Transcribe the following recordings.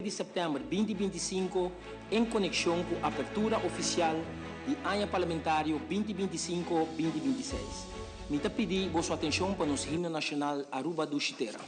Di sèptèmber 2025 en konekshon ku apertura ofisial di Aña Parlamentario 2025, 2026. Mi ta pidi boso atenshon pa nos himno nashonal Aruba Dushi Tera.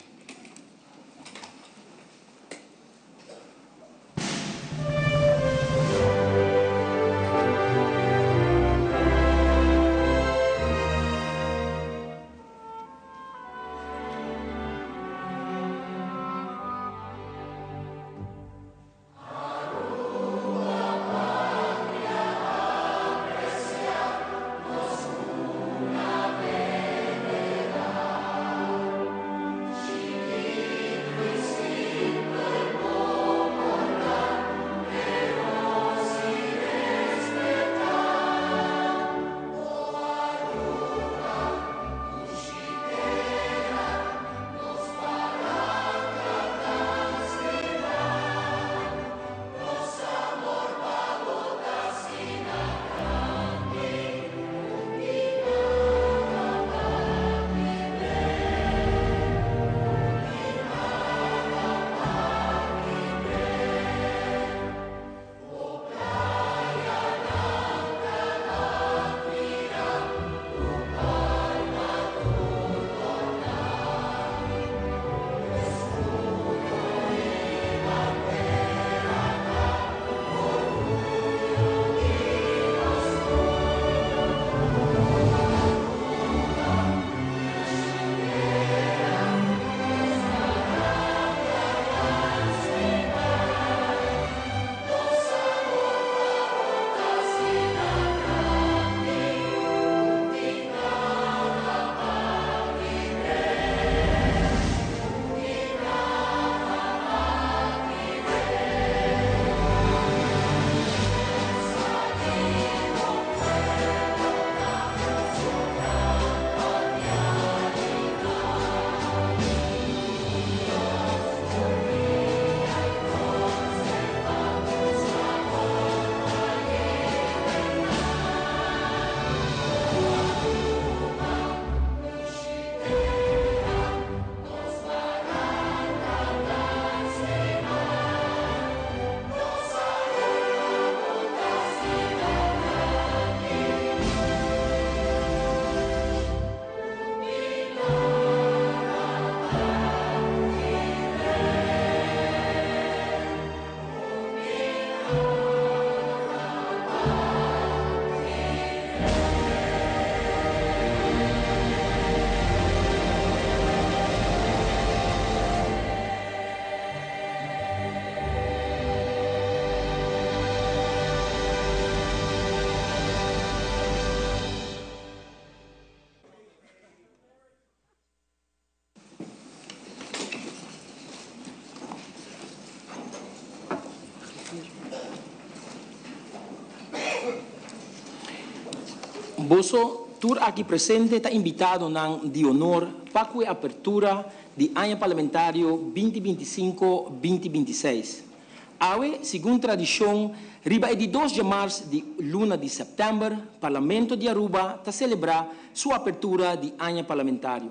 Boso tur aki presente ta invitadonan di honor pa ku e apertura di Aña Parlamentario 2025, 2026. Awe, segun tradishon, riba e di 2 djamars di luna di sèptèmber, Parlamento di Aruba ta selebrá su apertura di Aña Parlamentario.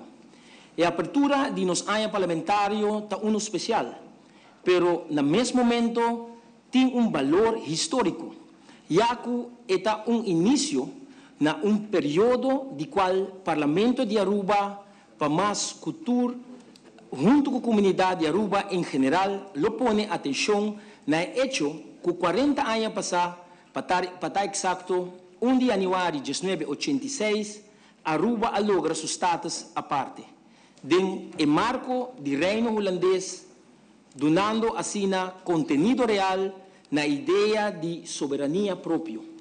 E apertura di nos Aña Parlamentario ta unu spesial, pero na mes momento tin un balor históriko, ya ku e ta un inisio na un periodo di kual Parlamento di Aruba pa mas ku tur, huntu ku komunidat di Aruba en general, lo pone atenshon na e echo ku 40 aña pasá, pa ta eksakto, 1 di yanüari 1986, Aruba a logra su status aparte den e marko di Reino Hulandes, dunando asina kontenido real na idea di soberania propio.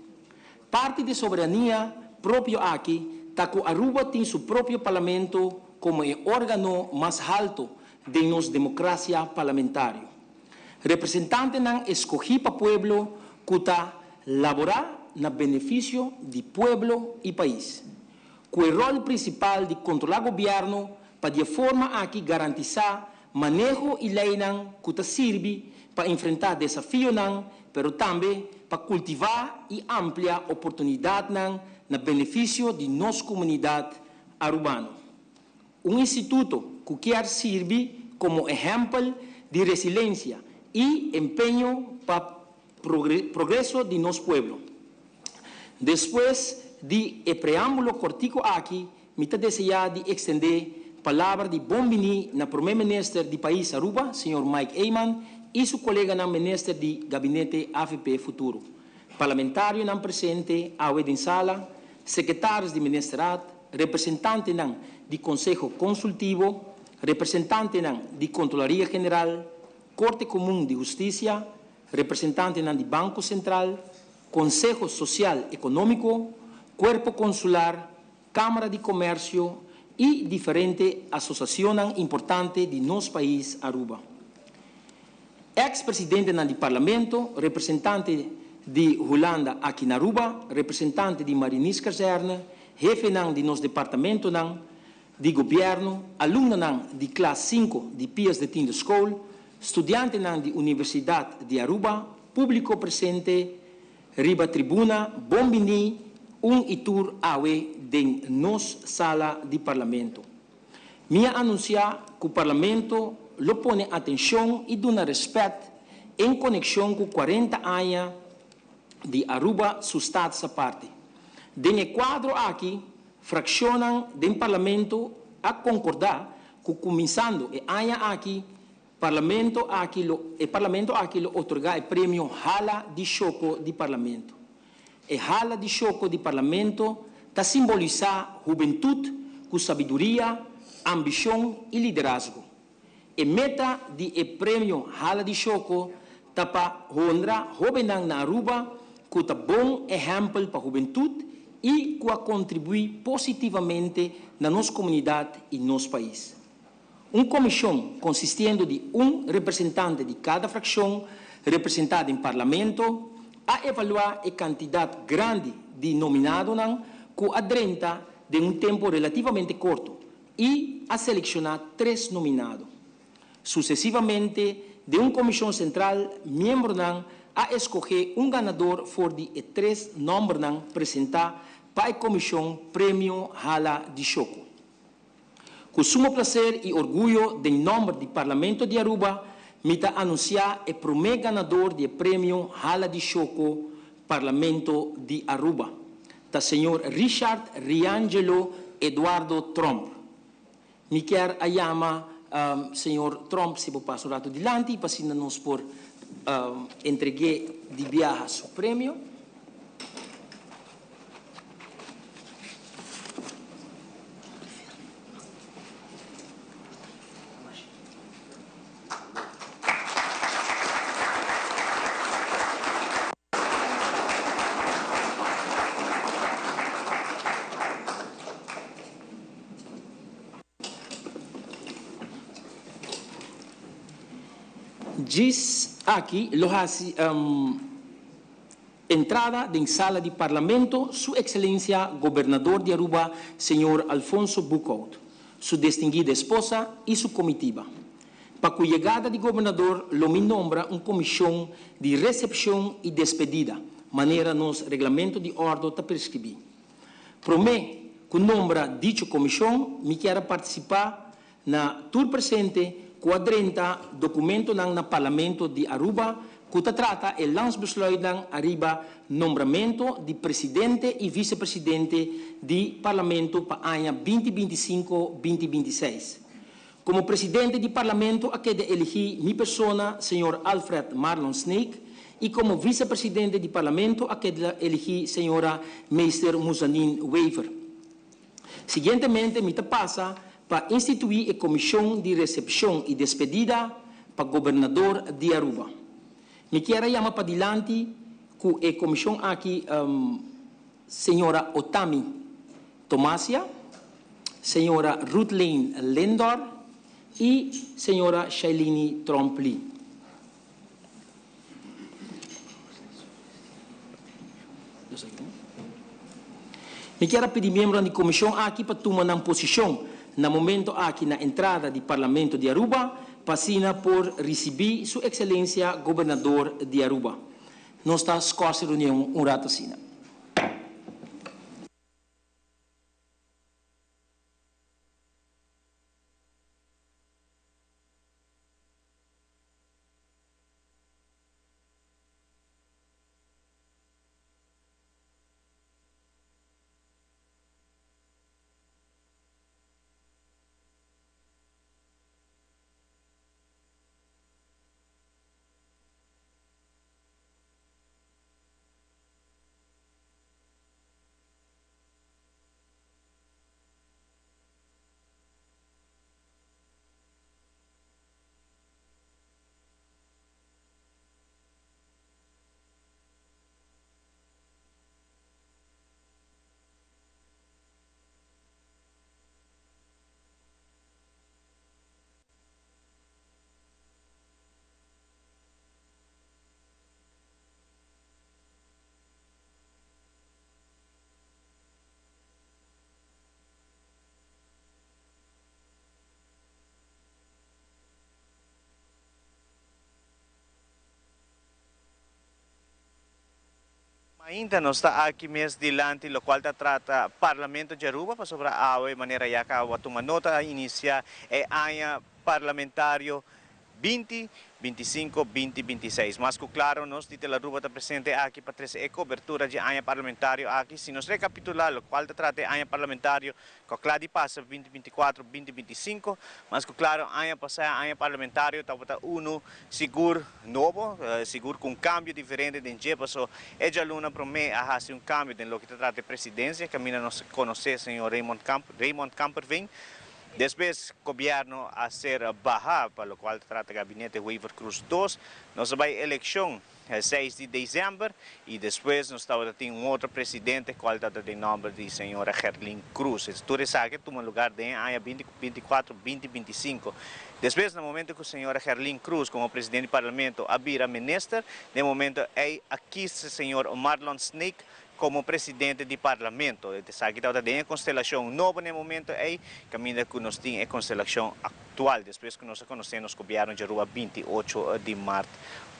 Parti di soberania propio aki ta ku Aruba tin su propio parlamento komo e órgano mas halto den nos demokrasia parlamentario. Representantenan eskohí pa pueblo ku ta laborá na benefisio di pueblo i pais, ku e ròl prinsipal di kontrolá gobièrnu pa di e forma aki garantisá maneho i leinan ku ta sirbi pa enfrentá desafionan, pero tambe pa kultivá i amplia oportunidatnan na benefisio di nos komunidat arubano. Un instituto ku kier sirbi komo ehèmpel di resilensia, y empeño pa progreso di nos pueblo. Despues di e preambulo cortico aki, mi ta desea di extende palabra di bon bini na Prome Minister di pais Aruba, señor Mike Eman, y su coleganan Minister di Gabinete avp Futuro. Parlamentarionan presente awe den sala, Secretaris di Ministerraad, representantenan di Conseho Consultivo, representantenan di Controlaria General, Corte Comun di Husticia, representantenan di Banco Central, Conseho Social Economico, Cuerpo Consular, Camara di Comercio y diferente asociacionnan importante di nos pais Aruba. Ex presidentenan di Parlamento, representante di Hulanda aki na Aruba, representante di Marinierskazerne, hefenan di nos departamentonan di gobierno, alumnonan di klas cinco di Pius de Tiende School, studiantenan di Universidad di Aruba, publico presente riba tribuna, bon bini un y tur awe den nos sala di Parlamento. Mi a anuncia cu Parlamento lo pone atencion y duna respet en conexion cu cuarenta aña di Aruba su Status Aparte. Den e cuadro aki, fraccionnan den Parlamento a concorda cu cuminsando e aña aki, Parlamento aki lo e Parlamento aki lo otorga e premio Hala di Shoco di Parlamento. E Hala di Shoco di Parlamento ta simbolisa hubentud cu sabiduria, ambicion y liderazgo. E meta di e premio Hala di Shoco ta pa honra hobennan na Aruba cu ta bon ehempel pa hubentud y cu a contribui positivamente na nos comunidad y nos pais. Un comision consistiendo di un representante di cada fraccion representa den Parlamento a evalua e cantidad grandi di nominadonan cu a drenta den un tempo relativamente corto y a selecciona tres nominado. Sucesivamente den un comision central miembronan a escoge un ganador for di e tres nombernan presenta pa e comision Premio Hala di Shoco. Cu sumo placer y orguyo den nomber di Parlamento di Aruba mi ta anuncia e prome ganador di e premio Hala di Shoco Parlamento di Aruba. Ta señor Richard Riangelo Eduardo Tromp. Mi kier a yama señor Tromp si bo pasa un rato dilanti pa asina nos por entregue di biaha su premio. Djis aki lo hasi entrada den sala di Parlamento Su Excelencia Gobernador di Aruba Señor Alfonso Boekhoudt, su destinguida esposa y su comitiva. Pa cu yegada di Gobernador lo mi nombra un comision di recepcion y despedida, manera nos Reglamento di Ordo ta prescribi. Prome cu nombra dicho comision mi kier a participa Na tur presente cu a drenta documentonan na Parlamento di Aruba cu ta trata e landsbesluitnan ariba nombramento di Presidente y Vicepresidente di Parlamento pa aña binti binticinco, binti bintiseis. Como Presidente di Parlamento a keda eligi mi persona señor Alfred Marlon Sneek y como Vicepresidente di Parlamento a keda eligi señora Meester Muzanin Wever. Siguientemente mi ta pasa pa instituí e Komishon di Resepshon i Despedida pa Gobernador di Aruba. Mi kier a yama padilanti ku e komishon aki señora Otami Tomasia, señora Ruthleen Lindor i señora Shailini Tromp-Lee. Mi kier a pidi miembronan di comision aki pa tuma nan posicion na momento aki na entrada di Parlamento di Aruba pa asina por ricibi Su Excelencia Gobernador di Aruba. Nos ta scorsi reunion un rato asina. Ainda nos ta aki mes dilanti locual ta trata Parlamento di Aruba pasobra awe manera ya caba tuma nota a inicia e aña parlamentario 20, 25, 20, 26. Mas cu claro nos di Telaruba ta presente aki pa trece e cobertura dje aña parlamentario aki. Si nos recapitula locual ta trata e aña parlamentario cu a cla di pasa 20, 24, 20, 25, mas cu claro aña pasa aña parlamentario tabata uno sigur nobo, sigur cu un cambio diferente den dje paso e djaluna prome a haci un cambio den loke ta trata e presidencia caminda nos conoce señor Raymond Camp Raymond Kamperveen. Despues gobierno a ser baha pa locual ta trata gabinete Wever-Croes dos. Nos a bay eleccion seis di december y despues nos tabata tin un otro presidente cual tabata den nomber di señora Gerlin Croes. Tur esaki a tuma lugar den e aña binti 24, 2025. Despues na momento cu señora Gerlin Croes como presidente di parlamento a bira minister, den momento ey a kies señor Marlon Sneek Komo presidente di Parlamento. Esaki tabata den e konstelashon nobo na e momento ei, kaminda ku nos tin e konstelashon aktual despues ku nos a konosé nos gobièrnu dje Aruba 28 di mart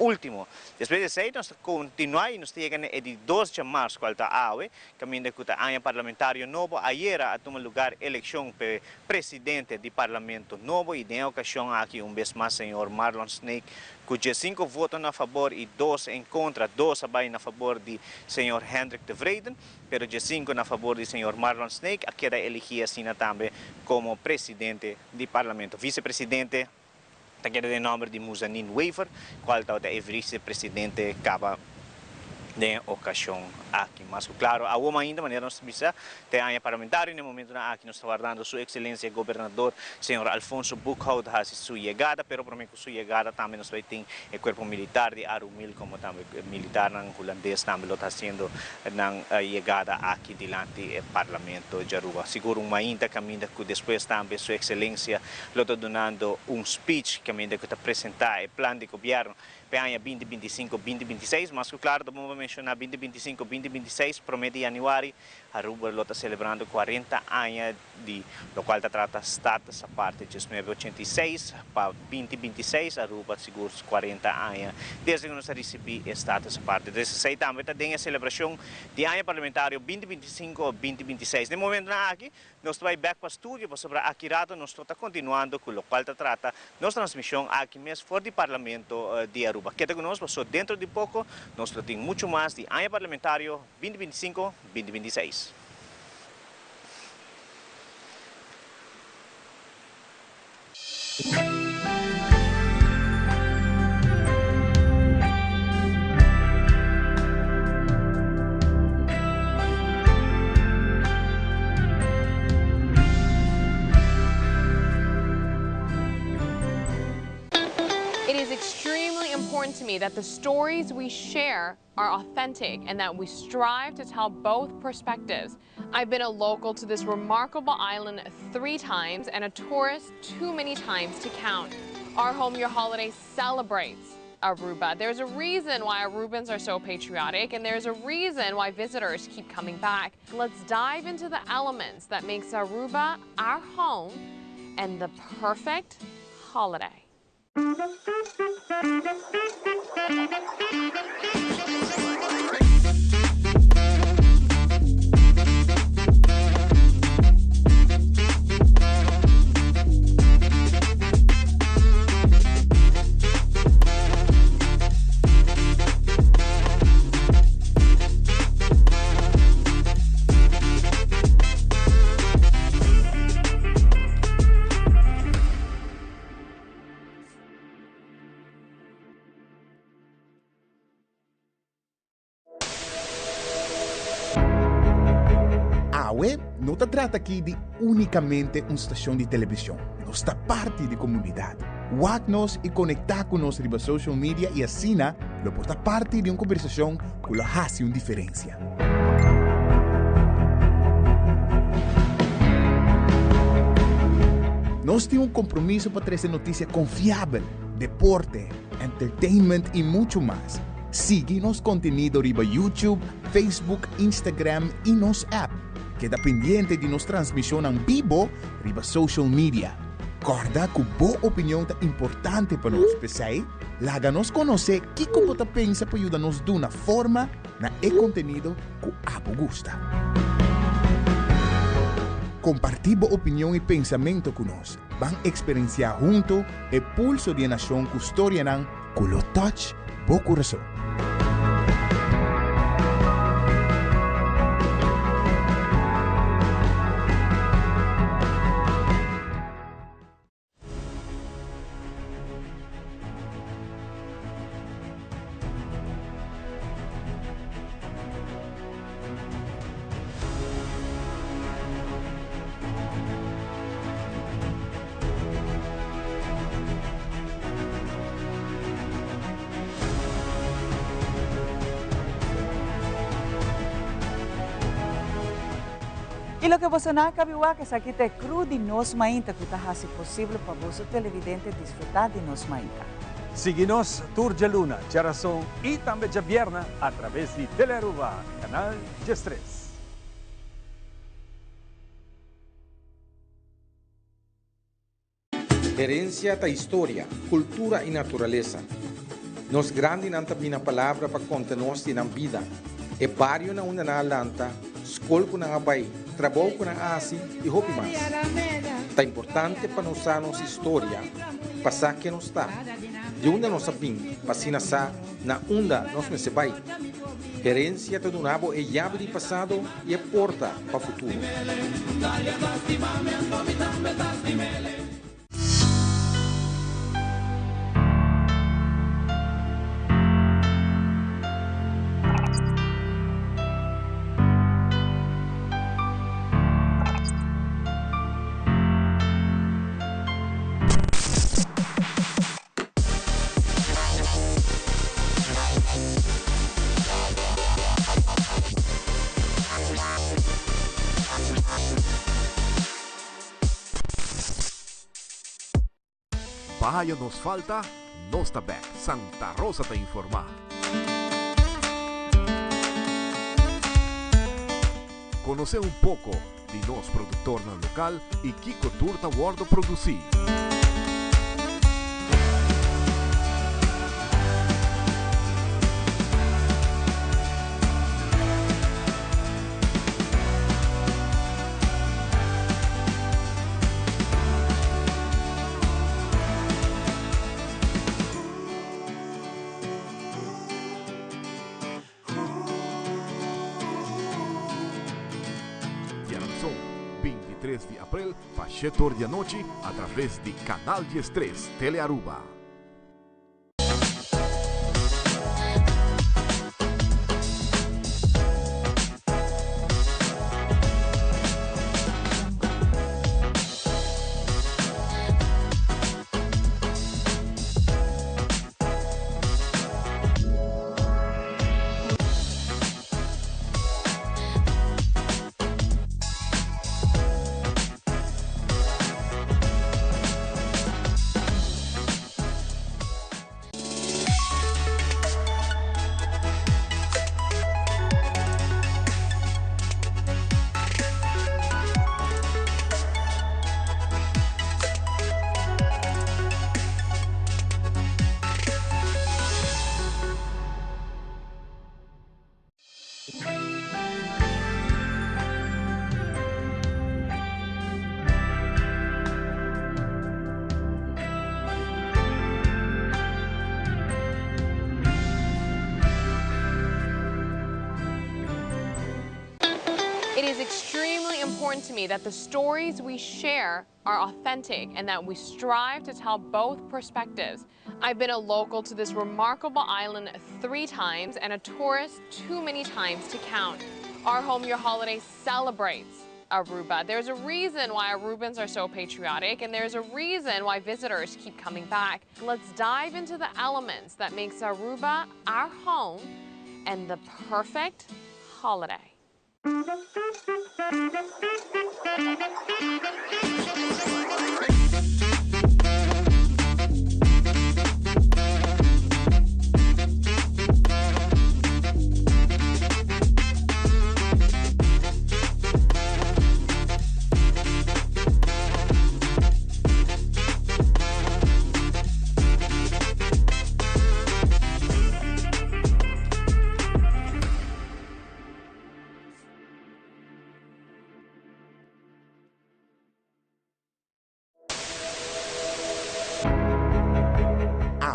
último. Despues di esei nos ta kontinuá i nos ta yega na e di dos dje mars kual ta awe, kaminda ku ta aña parlamentario nobo. Ayera a tuma lugar elekshon p'e presidente di Parlamento nobo i den e okashon aki un bes mas señor Marlon Sneek Ku diesinko voto na fabor i dos en kontra, dos a bai na fabor di señor Hendrik Tevreden, pero diesinko na fabor di señor Marlon Sneek a keda eligí asina tambe komo presidente di Parlamento. Visepresidente ta keda den nòmber di Muzanin Wever, kual tabata e visepresidente kaba den e okashon aki. Mas ku klaro, awor ainda, manera nos ta bisa, Ta e aña parlamentario. Na e momentonan aki nos ta wardando su Excelencia Gobernador señor Alfonso Boekhoudt haci su yegada, pero prome cu su yegada tambe nos bay tin e cuerpo militar di Arumil como tambe militarnan Hulandes tambe lo ta haciendo nan yegada aki dilanti e Parlamento di Aruba. Sigur un mainta caminda cu despues tambe su Excelencia lo ta dunando un speech caminda cu ta presenta e plan di gobierno P'e aña binti 25, binti 26, mas ku klaru ta bon pa menshoná binti 25, binti 26, promé di yanüari, Aruba lo ta selebrando 40 aña di lokual ta trata Status Aparte 1986 pa binti 26, Aruba sigur 40 aña desde ku nos a risibí e Status Aparte. Entonces esei tambe ta den e selebrashon di aña parlamentario binti 25, binti 26. Den momentunan aki Nos ta bai bek pa studio pasobra aki rato nos lo ta continuando cu locual ta trata nos transmision aki mes for di Parlamento di Aruba. Keda cu nos paso dentro di poco nos lo tin mucho mas di Aña Parlamentario 2025, 2026. It is extremely important to me that the stories we share are authentic and that we strive to tell both perspectives. I've been a local to this remarkable island three times and a tourist too many times to count. Our Home Your Holiday celebrates Aruba. There's a reason why Arubans are so patriotic, and there's a reason why visitors keep coming back. Let's dive into the elements that makes Aruba our home and the perfect holiday. Awe no ta trata aki di únikamente un stashon di televishon. Nos ta parti di komunidat. Wak nos i konektá ku nos riba social media i asina lo por ta parti di un kombersashon ku lo hasi un diferensia. Nos tin un kompromiso pa trese notisia konfiabel, deporte, entertainment i muchu mas. Sigui nos kontenido riba YouTube, Facebook, Instagram i nos app. Keda pendiente di nos transmishonnan bibo riba social media. Kòrda ku bo opinion ta importante pa nos, p'esei laga nos konosé kiko bo ta pensa pa yuda nos duna forma. na e kontenido ku abo gusta. Kompartí bo opinion i pensamentu ku nos. Ban eksperensiá huntu e pulso di e nashon ku storianan ku lo touch bo kurason. Y loke boso nan a cabi wak esaki ta e crew di Nos Mainta cu ta haci posible pa boso televidente disfruta di Nos Mainta. Sigui nos tur djaluna, djarason y tambe djabierna a traves di Telearuba, Canal 13. Herencia ta historia, cultura y naturalesa. Nos grandinan ta bina palabra pa conta nos di nan bida, e bario na unda nan a lanta, scol cu nan a bay, trabou cu nan a haci y hopi mas. Ta importante pa nos sa nos historia pa sa ken nos ta, di unda nos a bin pa asina sa na unda nos mester bay. Herencia ta duna bo e yabi di pasado y e porta pa futuro. Bayo nos falta, nos ta bek, Santa Rosa ta informa. Conoce un poco di nos productornan local y kico tur ta wordo produci. Diaranson, 23 di april pa shetor di anochi a traves di Canal 13 Telearuba. It is extremely important to me that the stories we share are authentic and that we strive to tell both perspectives. I've been a local to this remarkable island three times and a tourist too many times to count. Our Home Your Holiday celebrates Aruba. There's a reason why Arubans are so patriotic and there's a reason why visitors keep coming back. Let's dive into the elements that makes Aruba our home and the perfect holiday.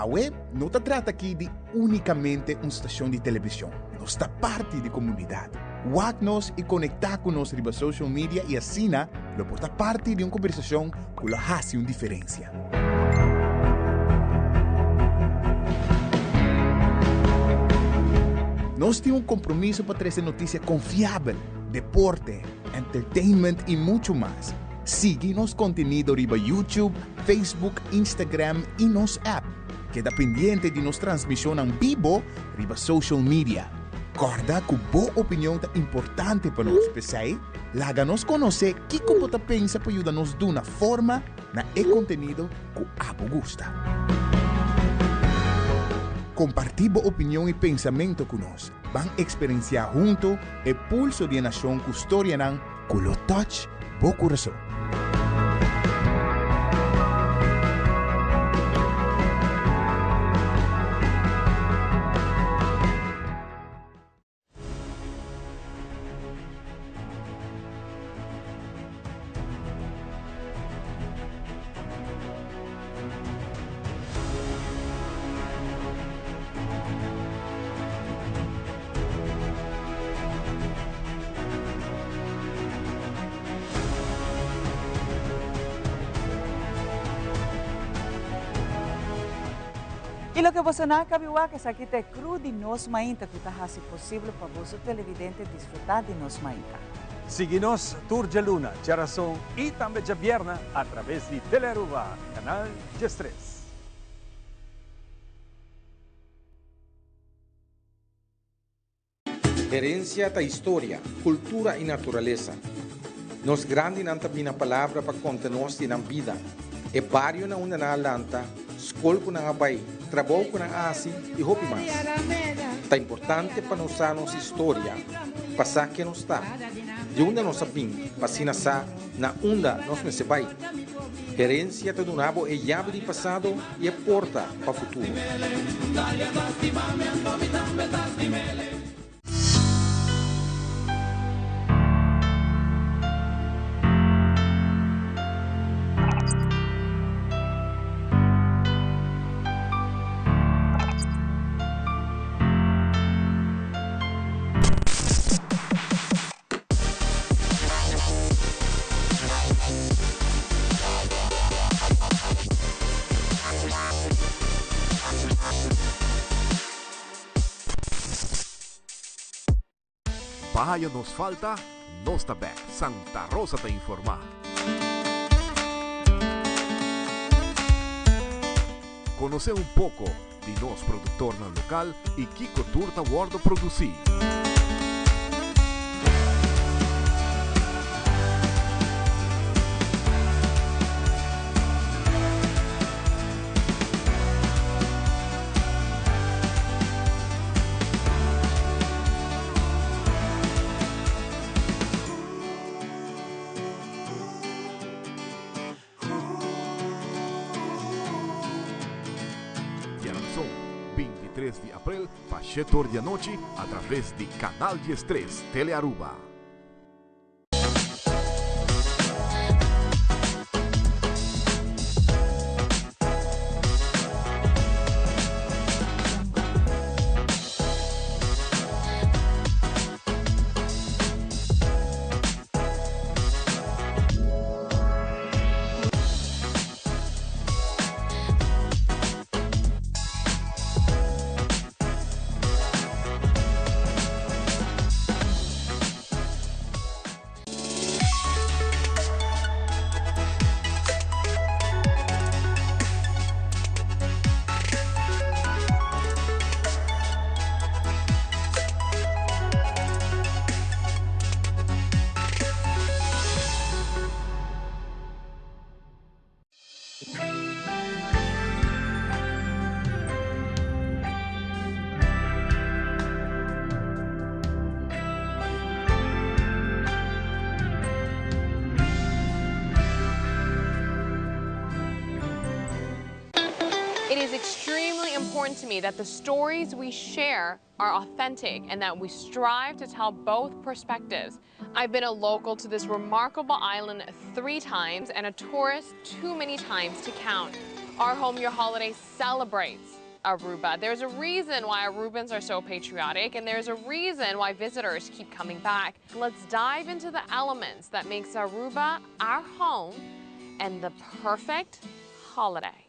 Awe no ta trata aki di únikamente un stashon di televishon, nos ta parti di komunidat. Wak nos i konektá ku nos riba social media i asina lo por ta parti di un kombersashon ku lo hasi un diferensia. Nos tin un kompromiso pa trese notisia konfiabel, deporte, entertainment i muchu mas. Sigui nos kontenido riba YouTube, Facebook, Instagram i nos app. Keda pendiente di nos transmishonnan bibo riba social media. Kòrda ku bo opinion ta importante pa nos, p'esei laga nos konosé kiko bo ta pensa pa yuda nos duna forma na e kontenido ku abo gusta. Kompartí bo opinion i pensamentu ku nos. Ban eksperensiá huntu e pulso di e nashon ku storianan ku lo touch bo kurason. Y loke boso nan a cabi wak esaki ta e crew di Nos Mainta cu ta haci posible pa boso televidente disfruta di Nos Mainta. Sigui nos tur djaluna, djarason y tambe djabierna a traves di Telearuba, Canal 13. Herencia ta historia, cultura y naturalesa. Nos grandinan ta bina palabra pa conta nos di nan bida, e bario na unda nan a lanta, scol cu nan a bay, trabou cu nan a haci y hopi mas. Ta importante pa nos sa nos historia, pa sa ken nos ta, di unda nos a bin, pa asina sa na unda nos mester bay. Herencia ta duna bo e yabi di pasado y e porta pa futuro. Bayo nos falta, nos ta bek. Santa Rosa ta informa. Conoce un poco di nos productornan local y kico tur ta wordo produci. Diaranson, 23 di april pa shetor di anochi a traves di Canal 13 Telearuba. It is extremely important to me that the stories we share are authentic and that we strive to tell both perspectives. I've been a local to this remarkable island three times and a tourist too many times to count. Our Home Your Holiday celebrates Aruba. There's a reason why Arubans are so patriotic and there's a reason why visitors keep coming back. Let's dive into the elements that makes Aruba our home and the perfect holiday.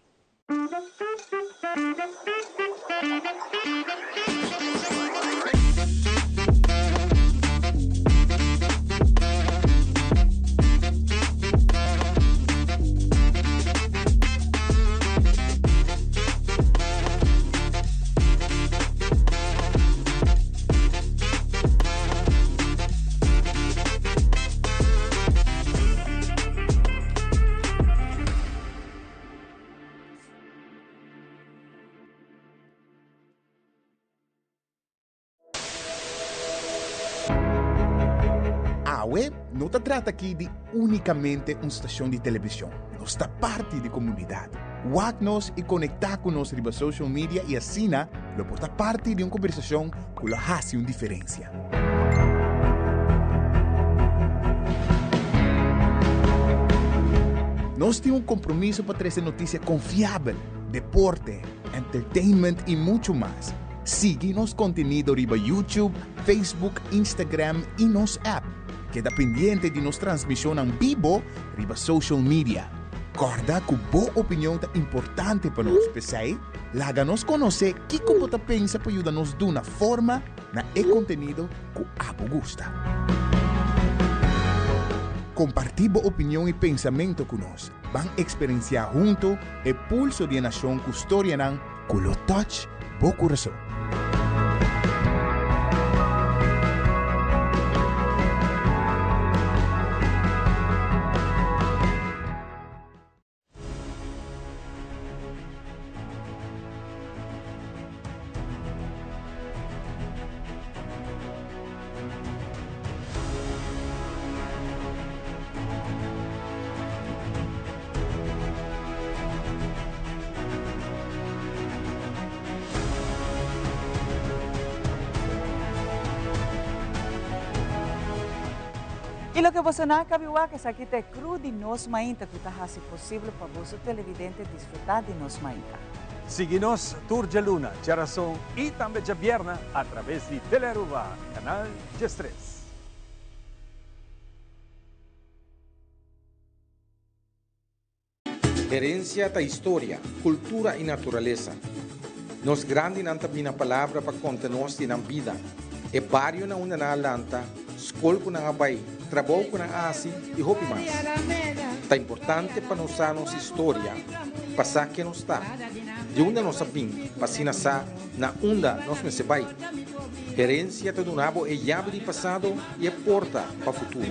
Awe no ta trata aki di únikamente un stashon di televishon. Nos ta parti di komunidat. Wak nos i konektá ku nos riba social media i asina lo por ta parti di un kombersashon ku lo hasi un diferensia. Nos tin un kompromiso pa trese notisia konfiabel, deporte, entertainment i muchu mas. Sigui nos kontenido riba YouTube, Facebook, Instagram i nos app. Keda pendiente di nos transmishonnan bibo riba social media. Kòrda ku bo opinion ta importante pa nos, p'esei laga nos konosé kiko bo ta pensa pa yuda nos duna forma na e kontenido ku abo gusta. Kompartí bo opinion i pensamentu ku nos. Ban eksperensiá huntu e pulso di e nashon ku storianan ku lo touch bo kurason. Y loke boso nan a cabi wak esaki ta e crew di Nos Mainta cu ta haci posible pa boso televidente disfruta di Nos Mainta. Sigui nos tur djaluna, djarason y tambe djabierna a traves di Telearuba, Canal 13. Herencia ta historia, cultura y naturalesa. Nos grandinan ta bina palabra pa conta nos di nan bida, e bario na unda nan a lanta, scol cu nan a bay, trabou cu nan a haci y hopi mas. Ta importante pa nos sa nos historia pa sa ken nos ta, di unda nos a bin pa asina sa na unda nos mester bay. Herencia ta duna bo e yabi di pasado y e porta pa futuro.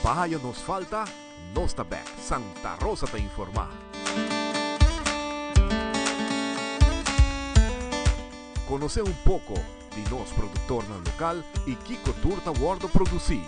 Bayo nos falta, nos ta bek. Santa Rosa ta informa. Conoce un poco di nos productornan local y kico tur ta wordo produci.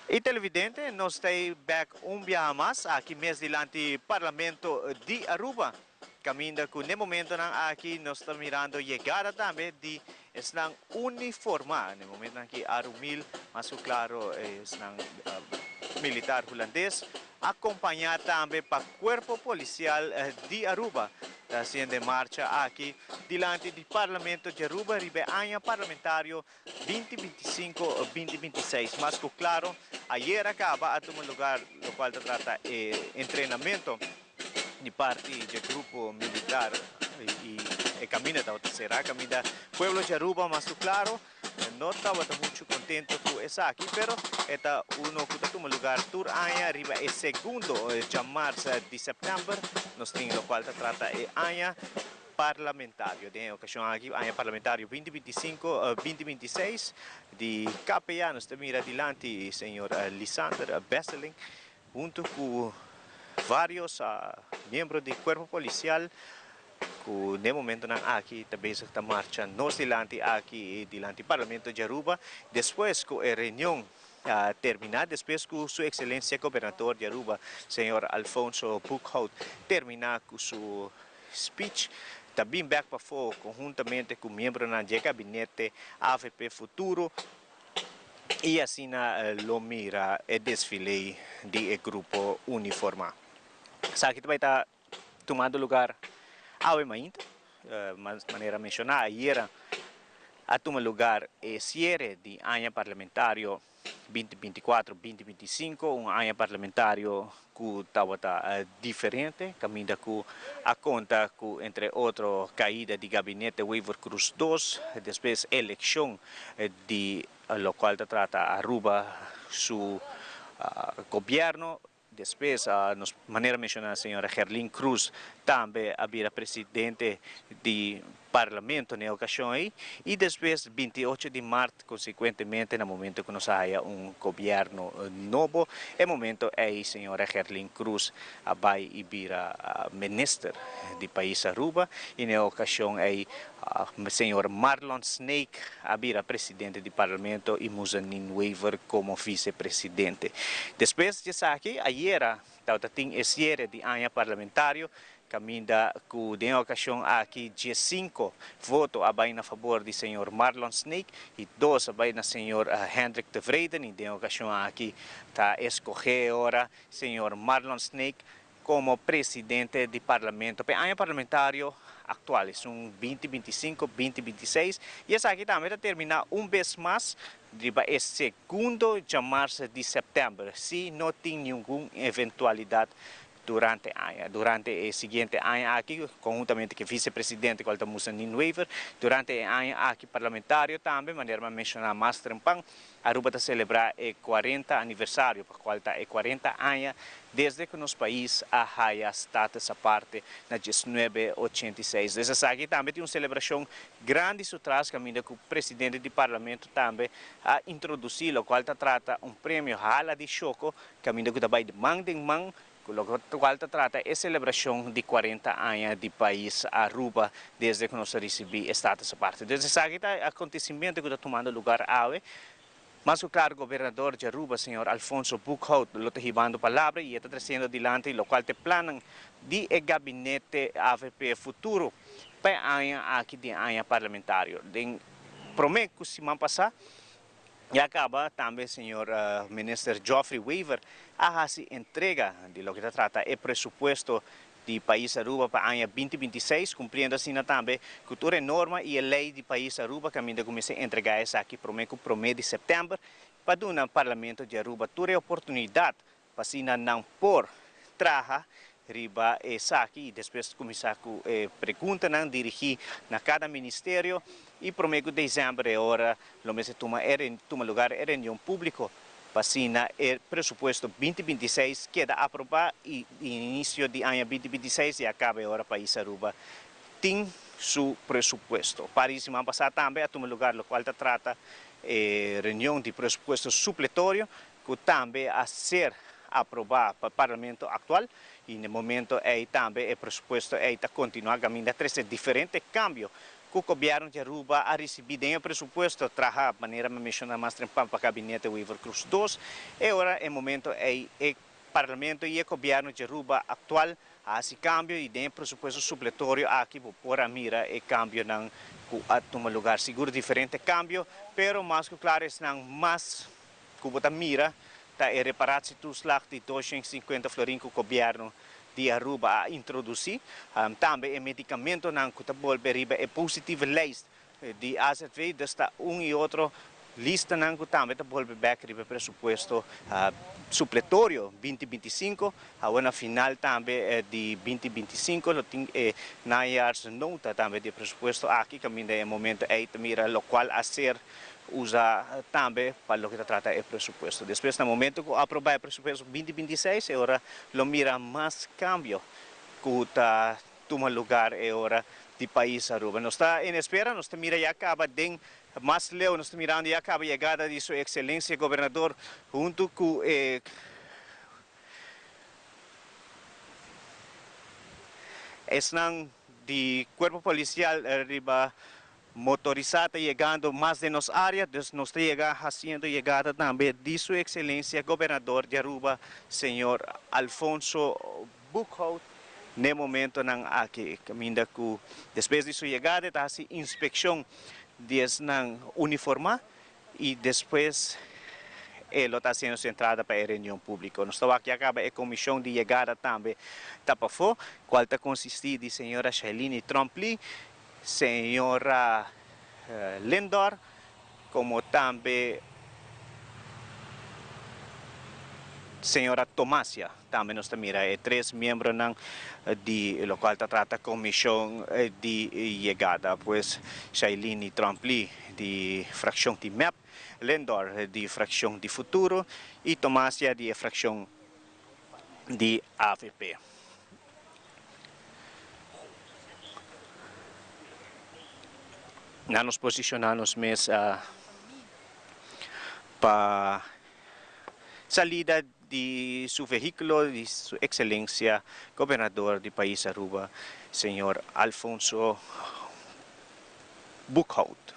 Y televidente, nos ta bek un biaha mas aki mes dilanti Parlamento di Aruba. Caminda cu n'e momentonan aki nos ta mirando yegada tambe di esnan uniforma. N'e momentonan aki Arumil, mas cu claro esnan militar Hulandes, acompaña tambe pa Cuerpo Policial di Aruba. Ta haciendo e marcha aki dilanti di Parlamento di Aruba riba e aña parlamentario 2025 2026. Mas cu claro, ayera caba a tuma lugar locual ta trata e entrenamento di parti dje grupo militar y e caminda tabata cera, caminda pueblo di Aruba mas cu claro no tabata mucho contento cu esaki, pero e ta uno cu ta tuma lugar tur aña riba e segundo djamars di september. Nos tin locual ta trata e aña parlamentario. Den e ocasion aki, aña parlamentario 2025, 2026 di KPA, nos ta mira dilanti señor Lisander Besseling hunto cu varios miembro di cuerpo policial cu den momentonan aki ta bezig ta marcha nos dilanti aki dilanti Parlamento di Aruba despues cu e reunion a termina, despues cu su excelencia Gobernador di Aruba señor Alfonso Boekhoudt termina cu su speech, ta bin bek pafo conhuntamente cu miembronan di e gabinete avp Futuro y asina lo mira e desfile di e grupo uniforma. Esaki ta bay ta tumando lugar awe mainta, manera menciona ayera a tuma lugar e cierre di aña parlamentario 2024, 2025, un aña parlamentario cu tabata diferente, caminda cu a conta cu entre otro caida di gabinete Wever Croes 2, despues eleccion di locual ta trata Aruba su gobierno. Despues, nos manera menciona señora Gerlien Croes tambe a bira presidente di Parlamento na e ocasion ey y despues 28 di maart consecuentemente na momento cu nos a haya un gobierno nobo, e momento ey señora Gerlien Croes a bay y bira minister di pais Aruba y na e ocasion ey señor Marlon Sneek a bira presidente di Parlamento y Muzanin Wever como vicepresidente. Despues di esaki ayera tabata tin e cierre di aña parlamentario caminda cu den e ocasion aki 15 voto a bay na fabor di señor Marlon Sneek y 2 a bay na señor Hendrik Tevreden y den e ocasion aki ta escoge ora señor Marlon Sneek como presidente di Parlamento pa e aña parlamentario actual, esun 2025, 2026, y esaki tambe ta termina un bes mas riba e segundo djamars di september, si no tin ningun eventualidad durante aña. Durante e siguiente aña aki, conhuntamente cu e vicepresidente cual ta Muzanin Wever, durante e aña aki parlamentario tambe, manera mi a menciona mas trempan, Aruba ta celebra e 40 aniversario, pa cual ta e 40 aña desde cu nos pais a haya status aparte na 1986. Desde esaki tambe tin un celebracion grandi su tras caminda cu presidente di Parlamento tambe a introduci locual ta trata un premio Hala di Shoco caminda cu ta bay di man den man cu locual ta trata e celebracion di 40 aña di pais Aruba desde cu nos a ricibi e status aparte. Desde esaki ta e acontecimento cu ta tumando lugar awe. Mas cu claro Gobernador di Aruba, señor Alfonso Boekhoudt, lo ta hibando palabra y e ta treciendo dilanti locual ta e plannan di e gabinete avp Futuro pa e aña aki di aña parlamentario. Den prome cu siman pasa ya caba tambe señor Minister Geoffrey Wever a haci entrega di loke ta trata e presupuesto di pais Aruba pa aña 2026, cumpliendo asina tambe cu tur e norma y e ley di pais Aruba caminda cu mester entrega esaki prome cu prome di september pa duna Parlamento di Aruba tur e oportunidad pa asina nan por traha riba esaki y despues cuminsa cu e preguntanan dirigi na cada ministerio y prome cu december e ora lo mester tuma e tuma lugar e reunion publico pa asina e presupuesto 2026 keda aproba y inicio di aña 2026 ya caba e ora pais Aruba tin su presupuesto. Par di siman pasa tambe a tuma lugar locual ta trata e reunion di presupuesto supletorio cu tambe a ser aproba pa Parlamento actual y na e momento ey tambe e presupuesto ey ta continua caminda trece diferente cambio cu Gobierno di Aruba a ricibi den e presupuesto traha manera mi a menciona mas trempan pa Gabinete Wever Croes 2 e ora e momento ey e Parlamento y e Gobierno di Aruba actual a haci cambio y den e presupuesto supletorio aki bo por a mira e cambionan cu a tuma lugar. Sigur diferente cambio, pero mas cu claro esnan mas cu bo ta mira ta e reparatietoeslag di 250 florin cu Gobierno di Aruba a introduci. Tambe e medicamentonan cu ta bolbe riba e positieve lijst di azv, dus ta un y otro listanan cu tambe ta bolbe bek riba e presupuesto supletorio 2025. Awe na final tambe di 2025 lo tin e najaarsnota tambe di e presupuesto aki caminda e momento ey ta mira locual a ser usa tambe pa loke ta trata e presupuesto. Despues na momento cu aproba e presupuesto 2026 e ora lo mira mas cambio cu ta tuma lugar e ora di pais Aruba. Nos ta en espera, nos ta mira ya caba den mas leu, nos ta mirando ya caba yegada di su Excelencia Gobernador hunto cu e esnan di Cuerpo Policial riba motorisa ta yegando mas den nos area, dus nos ta yega haciendo yegada tambe di su Excelencia Gobernador di Aruba, Señor Alfonso Boekhoudt, n'e momentonan aki, caminda cu despues di su yegada e ta haci inspeccion di esnan uniforma y despues e lo ta haciendo su entrada pa e reunion publico. Nos ta wak ya caba e comision di yegada tambe ta pafo, cual ta consisti di Señora Shailini Tromp-Lee, Señora Lindor, como tambe Señora Tomasia. Tambe nos ta mira e tres miembronan di locual ta trata comision di yegada, pues Shailini Tromp-Lee di fraccion di mep, Lindor di fraccion di Futuro y Tomasia di e fraccion di avp. Nan nos posiciona nos mes pa salida di su vehiculo di su excelencia Gobernador di pais Aruba señor Alfonso Boekhoudt.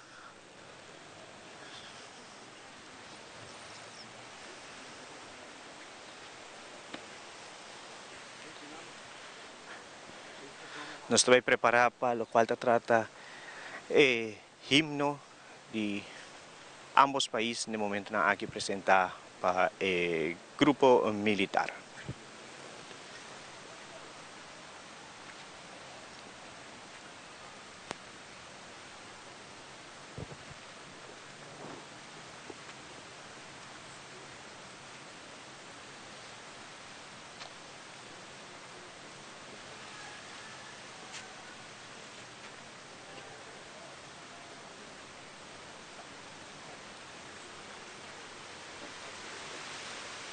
Nos ta bay prepara pa locual ta trata e himno di ambos pais n'e momentonan aki presenta pa e grupo militar.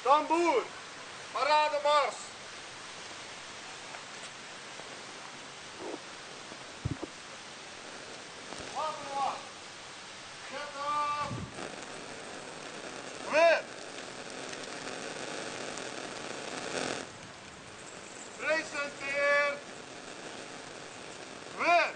Tamboer, parade mars. Presenteer! Weer!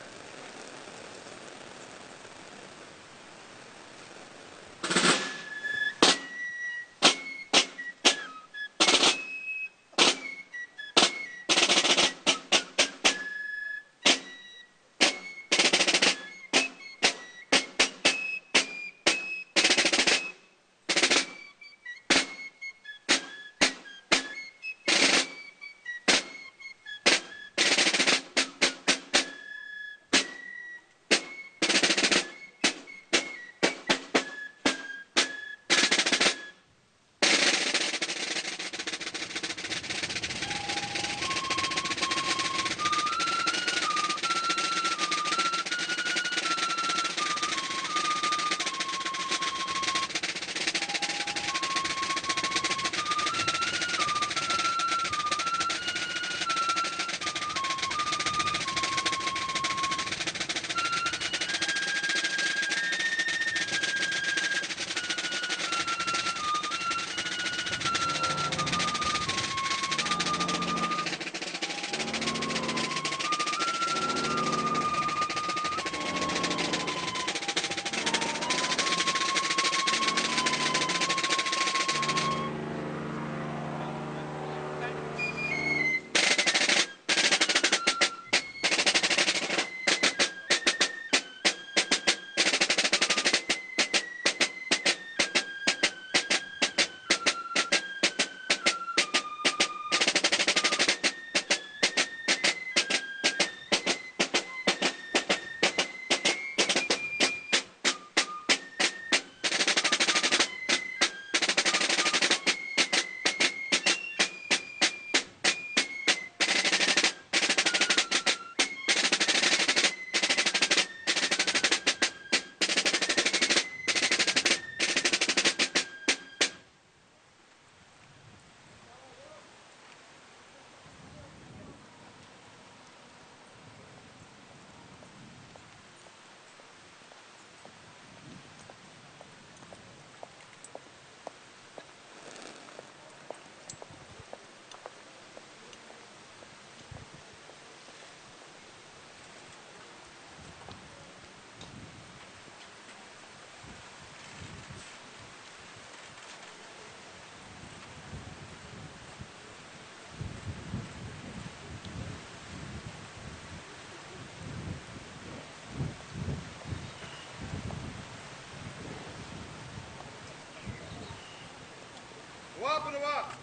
Wapenen wacht.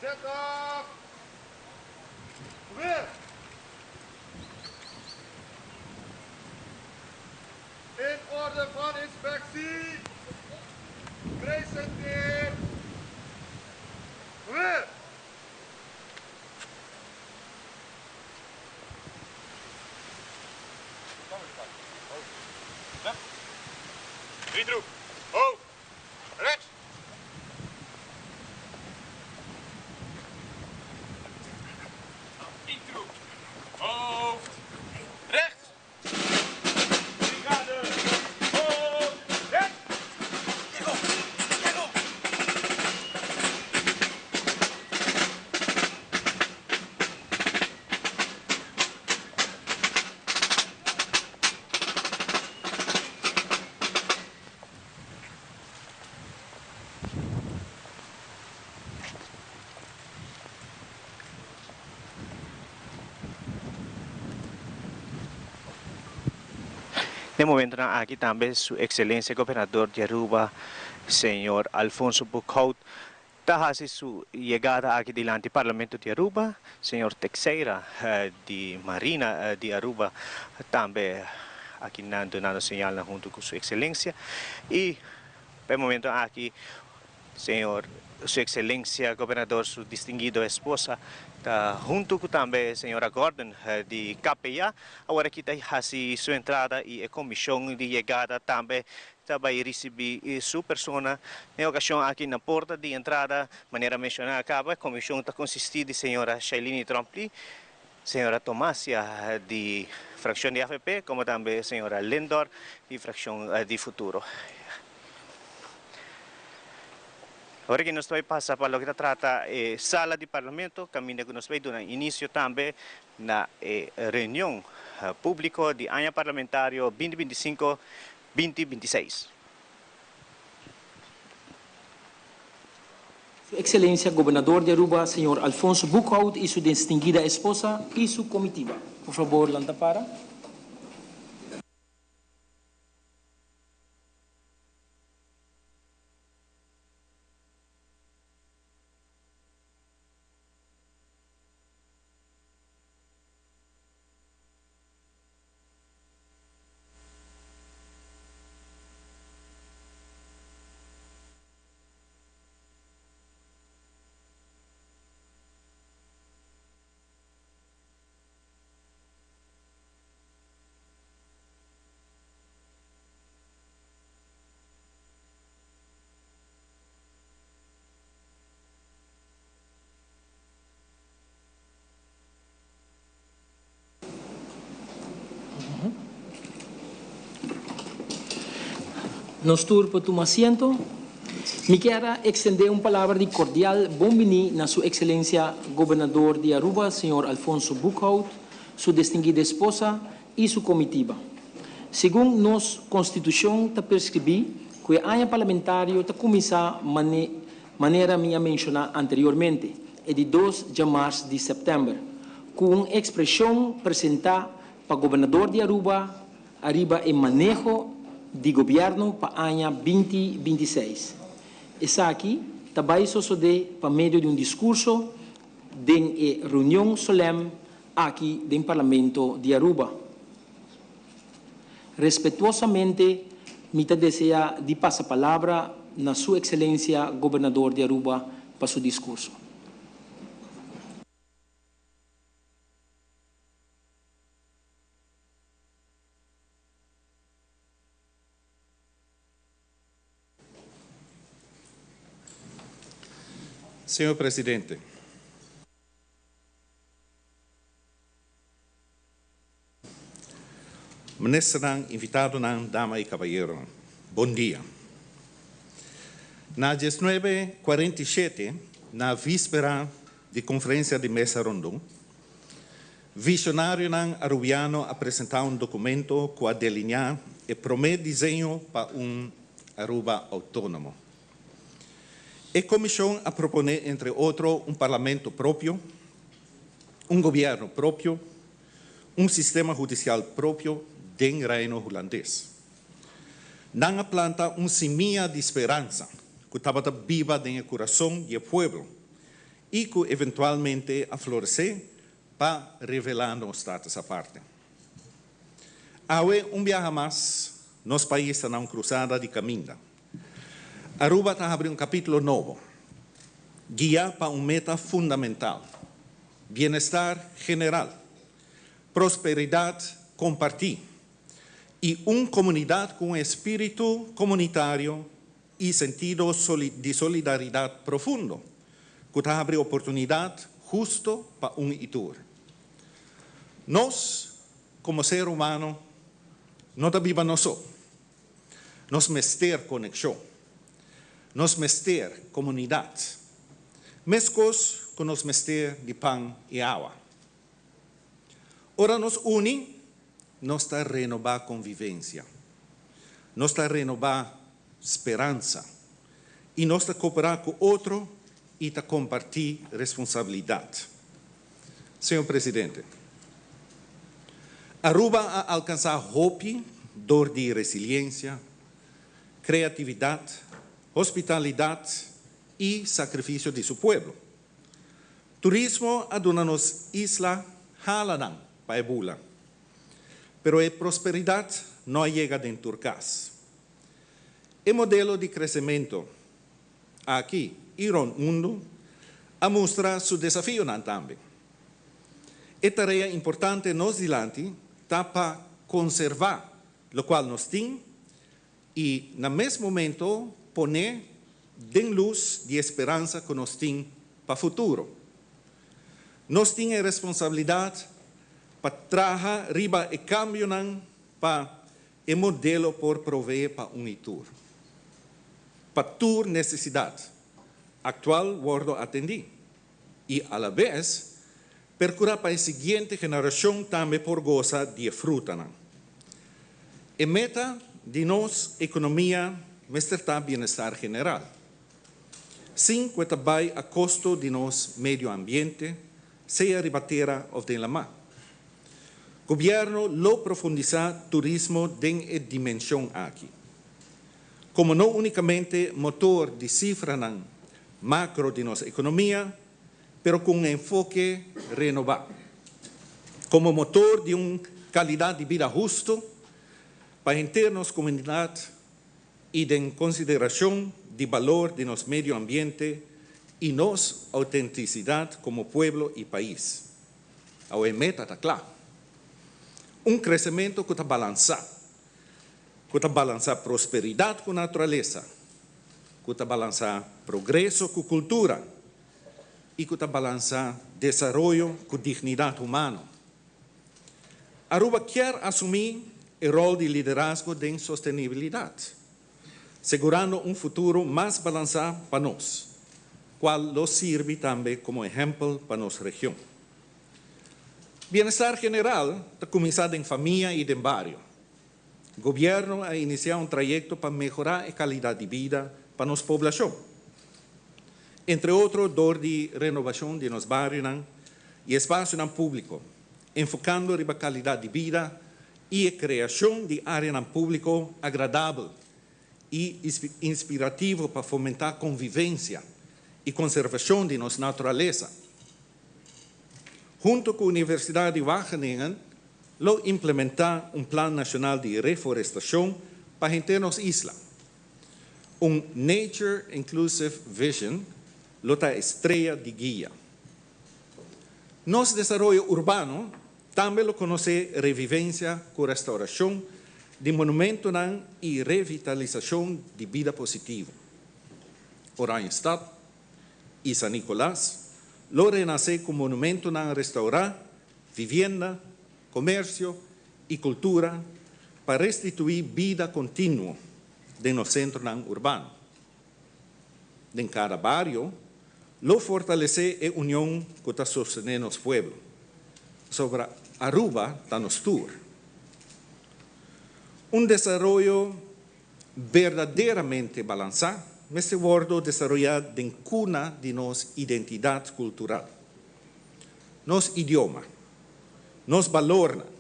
Zet af. Geweer. In orde van inspectie. Presenteer. Geweer. Drie troep. Hoofd. Rechts. Eén troep. Hoofd. Rechts. Brigade. Hoofd. Rechts. Kijk op. Kijk op. Den momentonan aki tambe su Excelencia Gobernador di Aruba, Señor Alfonso Boekhoudt, ta haci su yegada aki dilanti Parlamento di Aruba. Señor Texeira di Marina di Aruba tambe aki nan dunando señalnan hunto cu su Excelencia. Y pa e momento aki Señor Su Excelencia Gobernador su distinguido esposa ta hunto cu tambe Señora Gordon di KPA awor aki ta haci su entrada y e comision di yegada tambe ta bay ricibi su persona den ocasion aki na porta di entrada. Manera menciona caba e comision ta consisti di Señora Shailini Tromp-Lee, Señora Tomasia di fraccion di avp como tambe Señora Lindor di fraccion di Futuro. Ora ki nos ta bai pasa pa loke ta trata e sala di Parlamento, kaminda ku nos bai duna inisio tambe na e reunion públiko di aña parlamentario binti binti i sinku, binti binti i seis. Su Excelencia Gobernador di Aruba, Señor Alfonso Boekhoudt y su distinguida esposa y su comitiva. Por favor, lanta para. Nos tur por tuma asiento. Mi kier a extende un palabra di cordial bon bini na Su Excelencia Gobernador di Aruba, Señor Alfonso Boekhoudt, su distinguida esposa y su comitiva. Segun nos Constitucion ta prescribi cu e aña parlamentario ta cuminsa manera mi a menciona anteriormente, e di dos djamars di september, cu un expresion presenta pa Gobernador di Aruba ariba e maneho di Gobierno pa aña binti binti seis. Esaki ta bay sosode pa medio di un discurso den e reunion solem aki den Parlamento di Aruba. Respetuosamente mi ta desea di pasa palabra na Su Excelencia Gobernador di Aruba pa su discurso. Señor Presidente. Ministernan, invitadonan, dama y cabayeronan, bon dia. Na diesnuebe cuarenta y shete, na víspera di Conferencia di Mesa Rondon, visionarionan Arubiano a presenta un documento cu a delinea e prome diseño pa un Aruba autonomo. E comision a propone entre otro un parlamento propio, un gobierno propio, un sistema hudicial propio den Reino Hulandes. Nan a planta un simia di speransa. ku tabata biba den e kurason di e pueblo i ku eventualmente a floresé pa revelá nos Status Aparte. Awe un biaha mas nos pais ta na un krusada di kaminda. Aruba ta habri un kapítulo nobo, guiá pa un meta fundamental, bienestar general, prosperidat kompartí i un komunidat ku un espíritu komunitario i sentido di solidaridat profundo ku ta habri oportunidat husto pa un i tur. Nos, komo ser humano, no ta biba nos so. Nos mester konekshon. Nos mester komunidat. Meskos ku nos mester di pan i awa. Ora nos uni, nos ta renobá konvivensia. Nos ta renobá speransa. I nos ta koperá ku otro i ta kompartí responsabilidat. Señor Presidente, Aruba a alkansá hopi dor di resiliensia, kreatividat, hospitalidat i sakrifisio di su pueblo. Turismo a duna nos isla halanan pa e bula, pero e prosperidat no a yega den tur kas. E modelo di kresementu aki i rònt mundu a mustra su desafionan tambe. E tarea importante nos dilanti ta pa konservá lokual nos tin i na mes momento pone den lus di e speransa ku nos tin pa futuro. Nos tin e responsabilidat pa traha riba e kambionan pa E modelo por proveé pa un i tur. Pa tur nesesidat aktual wòrdu atendí i alabes perkurá pa e siguiente generashon tambe por gosa di e frutanan. E meta di nos ekonomia mester ta bienestar general, sin ku e ta bai a kosto di nos medio ambiente, sea riba tera òf den lamá. Gobierno lo profundisa turismo den e dimension aki. Como no unicamente motor di cifranan macro di nos economia, pero cu un enfoke renoba. Como motor di un calidad di bida husto pa henter nos comunidad y den consideracion di balor di nos medio ambiente y nos autenticidad como pueblo y pais. Awe e meta ta kla. Un kresementu ku ta balansá, ku ta balansá prosperidat ku naturalesa, ku ta balansá progreso ku kultura i ku ta balansá desaroyo ku dignidat humano. Aruba kier asumí e ròl di liderazgo den sostenibilidat, segurando un futuro mas balansá pa nos, kual lo sirbi tambe komo ehèmpel pa nos region. Bienestar general ta kuminsá den famia i den bario. Gobièrnu a inisiá un trayekto pa mehorá e kalidat di bida pa nos poblashon, entre otro dor di renobashon di nos barionan i espasionan públiko, enfokando riba kalidat di bida i e kreashon di áreanan públiko agradabel i inspirativo pa fomentá konvivensia i konservashon di nos naturalesa. Huntu ku Universidat di Wageningen lo implementá un plan nashonal di reforestashon pa henter nos isla. Un Nature Inclusive Vision lo ta e strea di guia. Nos desaroyo urbano Tambe lo konosé revivensia ku restaurashon di monumentonan i revitalisashon di bida positivo. Oranjestad i San Nicolas lo renasé ku monumentonan restaurá, vivienda, komersio i kultura pa restituí bida kontinuo den nos sentronan urbano. Den kada bario lo fortalesé e union ku ta sostené nos pueblo, pasobra Aruba ta nos tur. Un desaroyo berdaderamente balansá mester wòrdu desaroyá den kuna di nos identidat kultural, nos idioma, nos balornan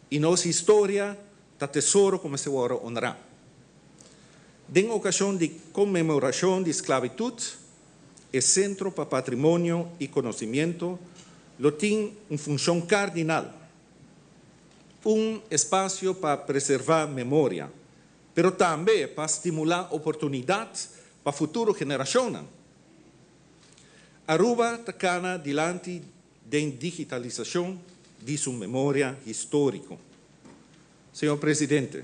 i nos historia ta tesoro ku mester wòrdu onrá. Den okashon di konmemorashon di sklabitut, e Sentro pa Patrimonio i Konosimiento lo tin un funshon kardinal, un espasio pa preservá memoria, pero tambe pa stimulá oportunidat pa futuro generashonnan. Aruba ta kana dilanti den digitalisashon di su memoria históriko. Señor Presidente,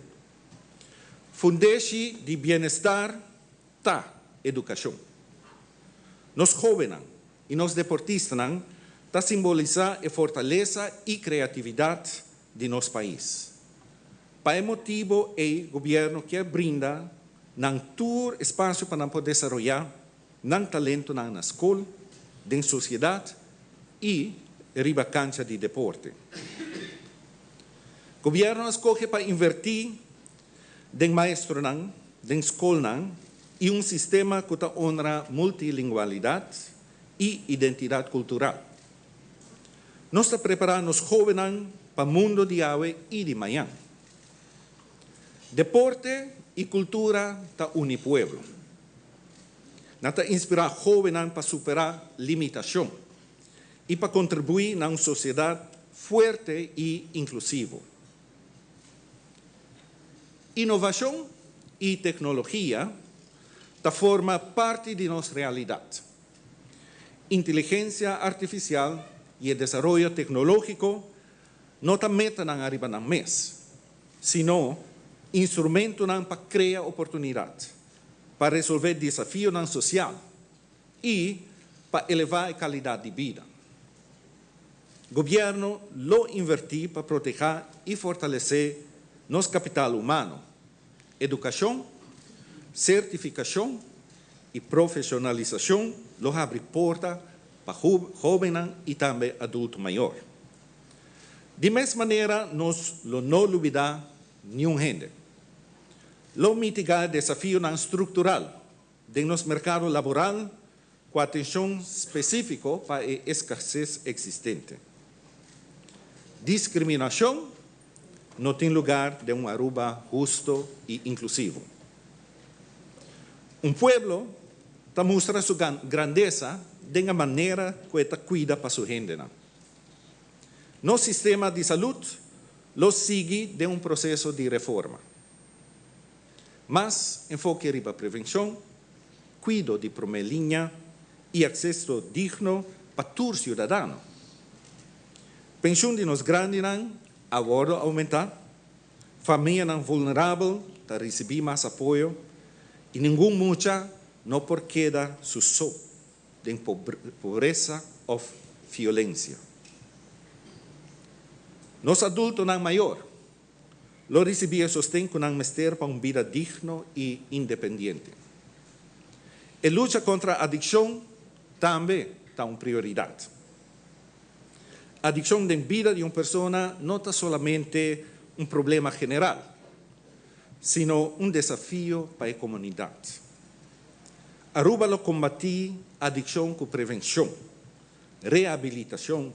fundeshi di bienestar ta edukashon. Nos hóbennan i nos deportistanan ta simbolisá e fortalesa i kreatividat di nos pais. Pa e motibu ei gobièrnu kier brinda nan tur espasio pa nan por desaroyá nan talentonan na skol, den sosiedat i riba kancha di deporte. Gobièrnu a skohe pa invertí den maestronan, den skolnan i un sistema ku ta honra multilingualidat i identidat kultural. Nos ta prepará nos hóbennan pa mundu di awe i di mañan. Deporte i kultura ta uni pueblo. Nan ta inspirá hóbennan pa superá limitashon i pa kontribuí na un sosiedat fuerte i inklusivo. Inovashon i teknologia ta forma parti di nos realidat. Inteligensia artifisial i e desaroyo teknológiko no ta metanan ariba nan mes, sino instrumentonan pa krea oportunidat, pa resolvé desafionan sosial i pa elevá e kalidat di bida. Gobièrnu lo invertí pa protehá i fortalesé nos kapital humano, edukashon, sertifikashon i profeshonalisashon lo habri porta pa hóbennan i tambe adulto mayor. Di mes manera nos lo no lubidá niun hende. Lo mitigá desafionan struktural den nos merkado laboral ku atenshon spesífiko pa e eskases eksistente. Diskriminashon no tin lugar den un Aruba husto i inklusivo. Un pueblo ta mustra su grandesa den e manera ku e ta kuida pa su hendenan. Nos sistema di salud lo sigui den un proseso di reforma. Mas enfoke riba prevenshon, kuido di promé liña i akseso digno pa tur siudadano. Penshun di nos grandinan a wòrdu oumentá, famianan vulnerabel ta risibí mas apoyo i ningun mucha no por keda su so den pobresa òf violensia. Nos adultonan mayor lo risibí e sosten ku nan mester pa un bida digno i independiente. E lucha kontra adikshon tambe ta un prioridat. Adikshon den bida di un persona no ta solamente un problema general, sino un desafio pa e komunidat. Aruba lo kombatí adikshon ku prevenshon, rehabilitashon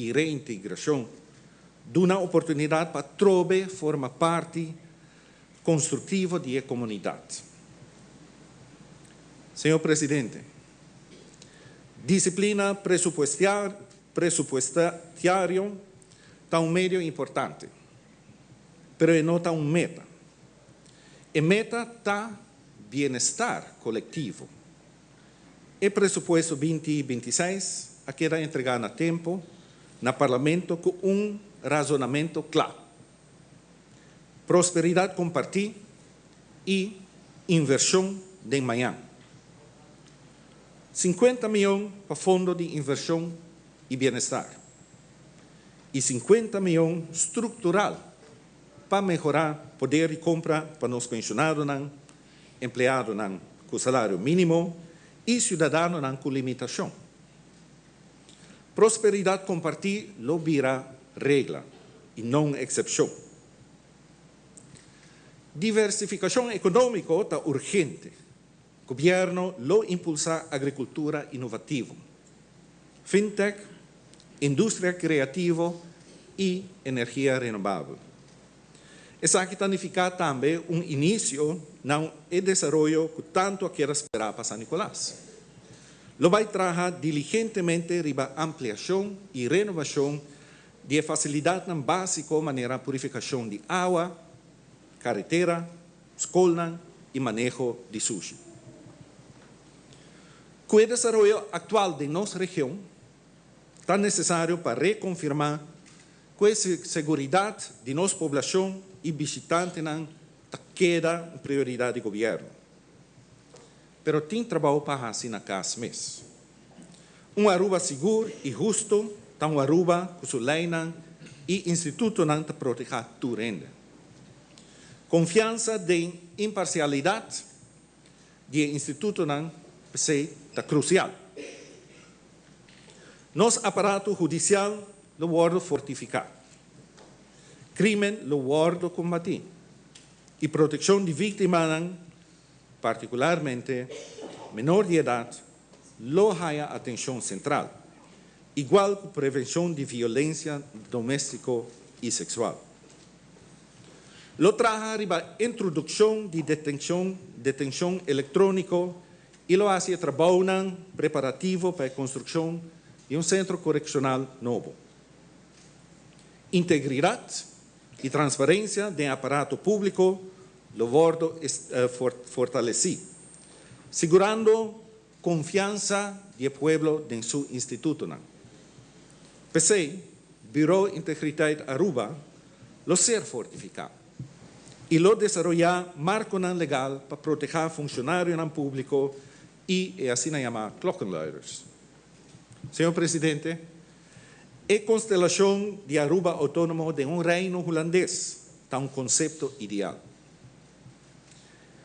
i reintegrashon, duna oportunidat pa atrobe forma parti konstruktivo di e komunidat. Señor Presidente, disiplina presupuestario ta un medio importante, pero e no ta un meta. E meta ta bienestar kolektivo. E presupuesto binti 26 a keda entregá na tempu na Parlamento ku un razonamentu kla, prosperidat kompartí i invershon den mañan. 50 mion pa fondo di invershon i bienestar i 50 mion struktural pa mehorá poder di kompra pa nos penshonadonan, empleadonan ku salario mínimo i siudadanonan ku limitashon. Prosperidat kompartí lo bira regla i no un eksepshon. Diversifikashon ekonómiko ta urgente. Gobièrnu lo impulsá agrikultura inovativo, fintech, industria kreativo i energia renobabel. Esaki ta nifica tambe un inicio na e desaroyo cu tanto a keda spera pa San Nicolas. Lo bay traha diligentemente riba ampliacion y renovacion di e facilidadnan basico manera purificacion di awa, caretera, scolnan y maneho di sushi. Cu e desaroyo actual den nos region, ta necesario pa reconfirma cu e seguridad di nos poblacion y bishitantenan ta keda un prioridad di Gobierno. Pero tin trabou pa haci na cas mes. Un Aruba sigur y husto ta un Aruba cu su leynan y institutonan ta proteha tur hende. Confiansa den imparcialidad di e institutonan p'esey ta crucial. Nos aparato hudicial lo wordo fortifica. Crimen lo wordo combati y proteccion di victimanan, particularmente menor di edad, lo haya atencion central, igual cu prevencion di violencia domestico y sexual. Lo traha riba introduccion di detencion detencion electronico y lo haci e trabounan preparativo pa e construccion di un centro coreccional nobo. Integridad y transparencia den aparato publico lo wordo fortaleci, sigurando confiansa di e pueblo den su institutonan. P'esey, Bureau Integriteit Aruba lo ser fortifica y lo desaroya marconan legal pa proteha funcionarionan publico y e asina yama klokkenluiders. Señor Presidente, e constelacion di Aruba autonomo den un Reino Hulandes ta un concepto ideal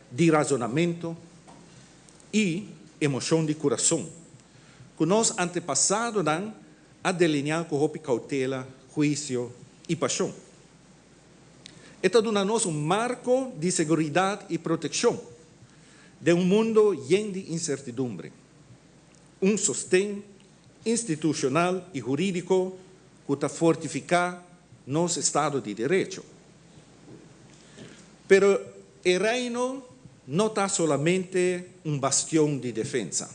di razonamento y emocion di curason cu nos antepasadonan a delinea cu hopi cautela, huicio y pasion. E ta duna nos un marco di seguridad y proteccion den un mundo yen di incertidumbre, un sosten institucional y huridico cu ta fortifica nos estado di derecho. Pero e Reino no ta solamente un bastion di defensa.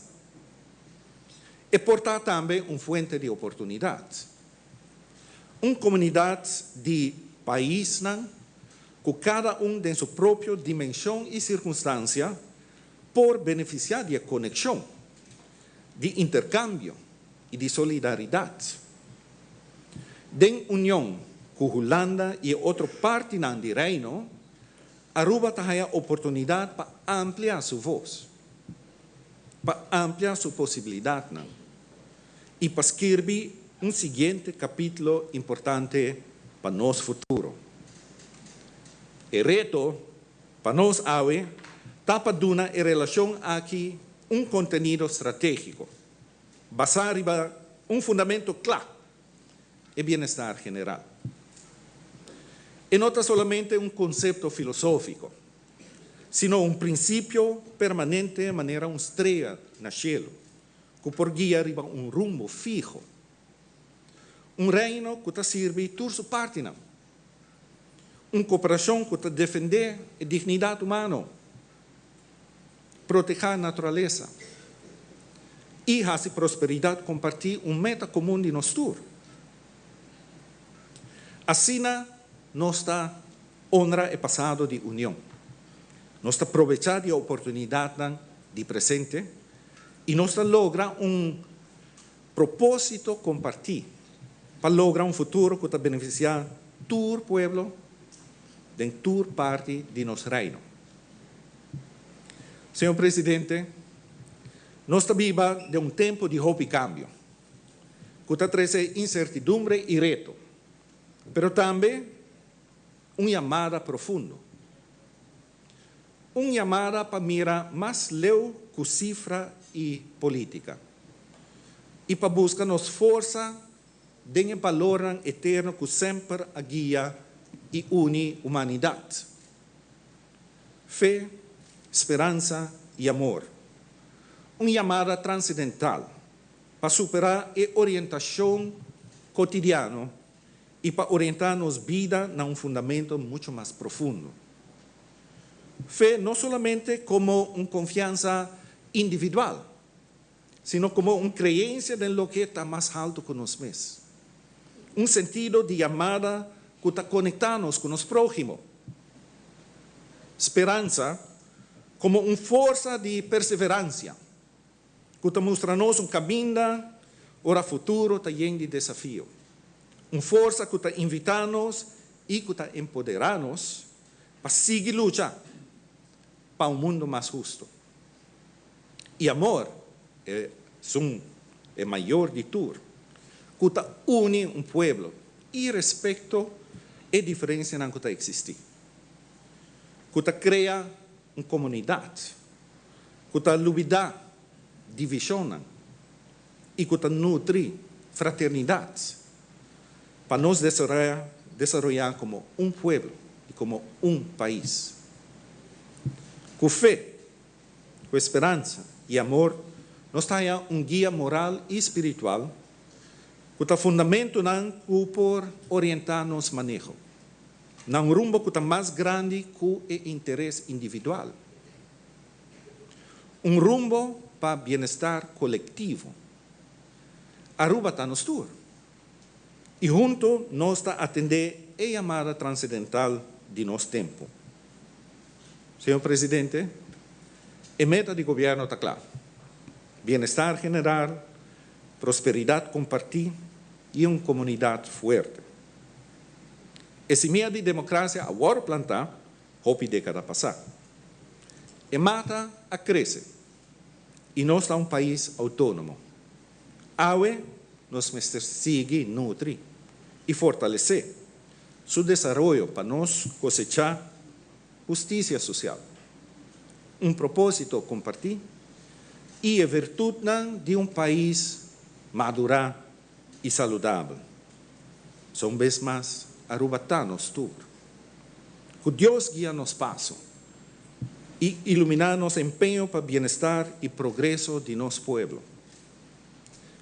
E por ta tambe un fuente di oportunidad. Un comunidad di paisnan cu cada un den su propio dimension y circunstancia por beneficia di e conexion, di intercambio y di solidaridad. Den union cu Hulanda y e otro partinan di Reino, Aruba ta haya oportunidad pa amplia su voz, pa amplia su posibilidadnan y pa skirbi un siguiente capitulo importante pa nos futuro. E reto pa nos awe ta pa duna e relacion aki un contenido strategico, basa riba un fundamento cla, e bienestar general. E no ta solamente un concepto filosofico, sino un principio permanente manera un strea na cielo, cu por guia riba un rumbo fiho. Un reino cu ta sirbi tur su partinan. Un cooperacion cu ta defende e dignidad humano, proteha naturalesa y haci prosperidad comparti un meta comun di nos tur. Asina nos ta honra e pasado di union. Nos ta probecha di e oportunidadnan di presente y nos ta logra un proposito comparti pa logra un futuro cu ta beneficia tur pueblo den tur parti di nos Reino. Señor Presidente, nos ta biba den un tempo di hopi cambio, cu ta trece incertidumbre y reto, pero tambe un yamada profundo. Un yamada pa mira mas leu cu cifra y politica, y pa busca nos forsa den e balornan eterno cu semper a guia y uni humanidad. Fe, speransa y amor. Un yamada transendental pa supera e orientacion cotidiano. Y pa orienta nos bida na un fundamento mucho mas profundo. Fe no solamente como un confiansa individual, sino como un creencia den loke ta mas halto cu nos mes. Un sentido di yamada cu ta conecta nos cu nos prohimo. Speransa como un forsa di perseverancia cu ta mustra nos un caminda ora futuro ta yen di desafio. Un forsa cu ta invita nos y cu ta empodera nos pa sigui lucha pa un mundo mas husto. Y amor, esun e mayor di tur, cu ta uni un pueblo irespecto e diferencianan cu ta existi, cu ta crea un comunidad, cu ta lubida divisionnan y cu ta nutri fraternidad pa nos desaroya como un pueblo y como un pais. Cu fe, cu speransa y amor nos ta haya un guia moral y spiritual cu ta fundamentonan cu por orienta nos maneho na un rumbo cu ta mas grandi cu e interes individual. Un rumbo pa bienestar colectivo. Aruba ta nos tur. Y hunto nos ta atende e yamada transcendental di nos tempo. Señor Presidente, e meta di Gobierno ta cla, bienestar general, prosperidad comparti y un comunidad fuerte. E simia di democracia a worde planta hopi decada pasa. E mata a crece y nos ta un pais autonomo. Awe nos mester sigui nutri y fortalece su desaroyo pa nos cosecha husticia social, un proposito comparti y e virtudnan di un pais madura y saludabel. So un bes mas, Aruba ta nos tur. Cu Dios guia nos paso y ilumina nos empeño pa bienestar y progreso di nos pueblo.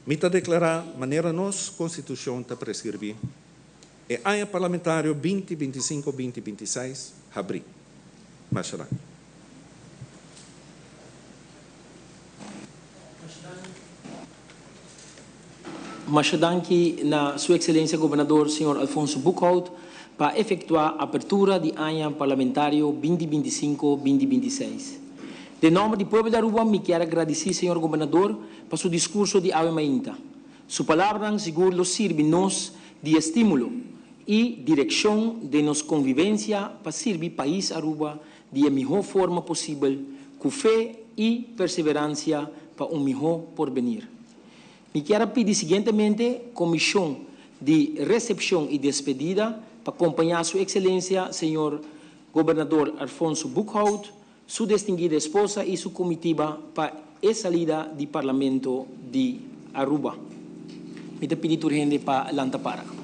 Mi ta declara manera nos Constitucion ta prescribi e aña parlamentario binti bintisinco binti bintiseis habri. Masha danki. Masha danki na Su Excelencia Gobernador Señor Alfonso Boekhoudt pa efectua apertura di aña parlamentario binti bintisinco binti bintiseis. Den nomber di pueblo di Aruba mi kier a gradici Señor Gobernador pa su discurso di awe mainta. Su palabranan sigur lo sirbi nos di estimulo y direccion den nos convivencia pa sirbi pais Aruba di e miho forma posibel cu fe y perseverancia pa un miho porbenir. Mi kier a pidi siguientemente Comision di Recepcion y Despedida pa compaña Su Excelencia Señor Gobernador Alfonso Boekhoudt, su destinguida esposa y su comitiva pa e salida di Parlamento di Aruba. Mi ta pidi tur hende pa lanta para.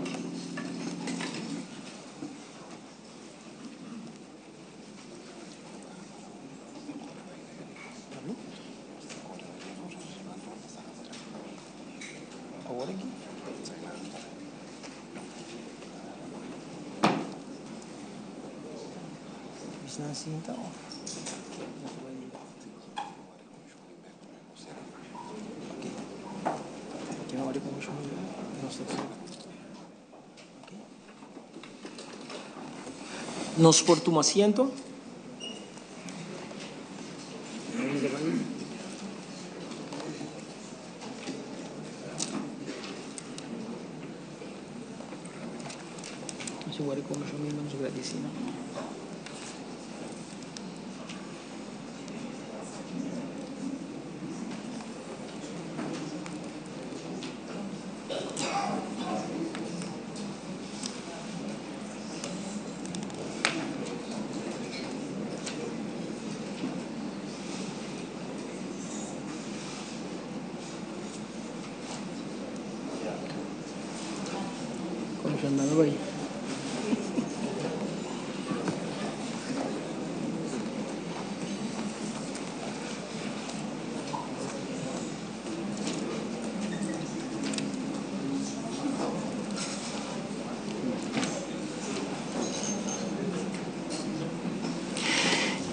Nos por tuma asiento.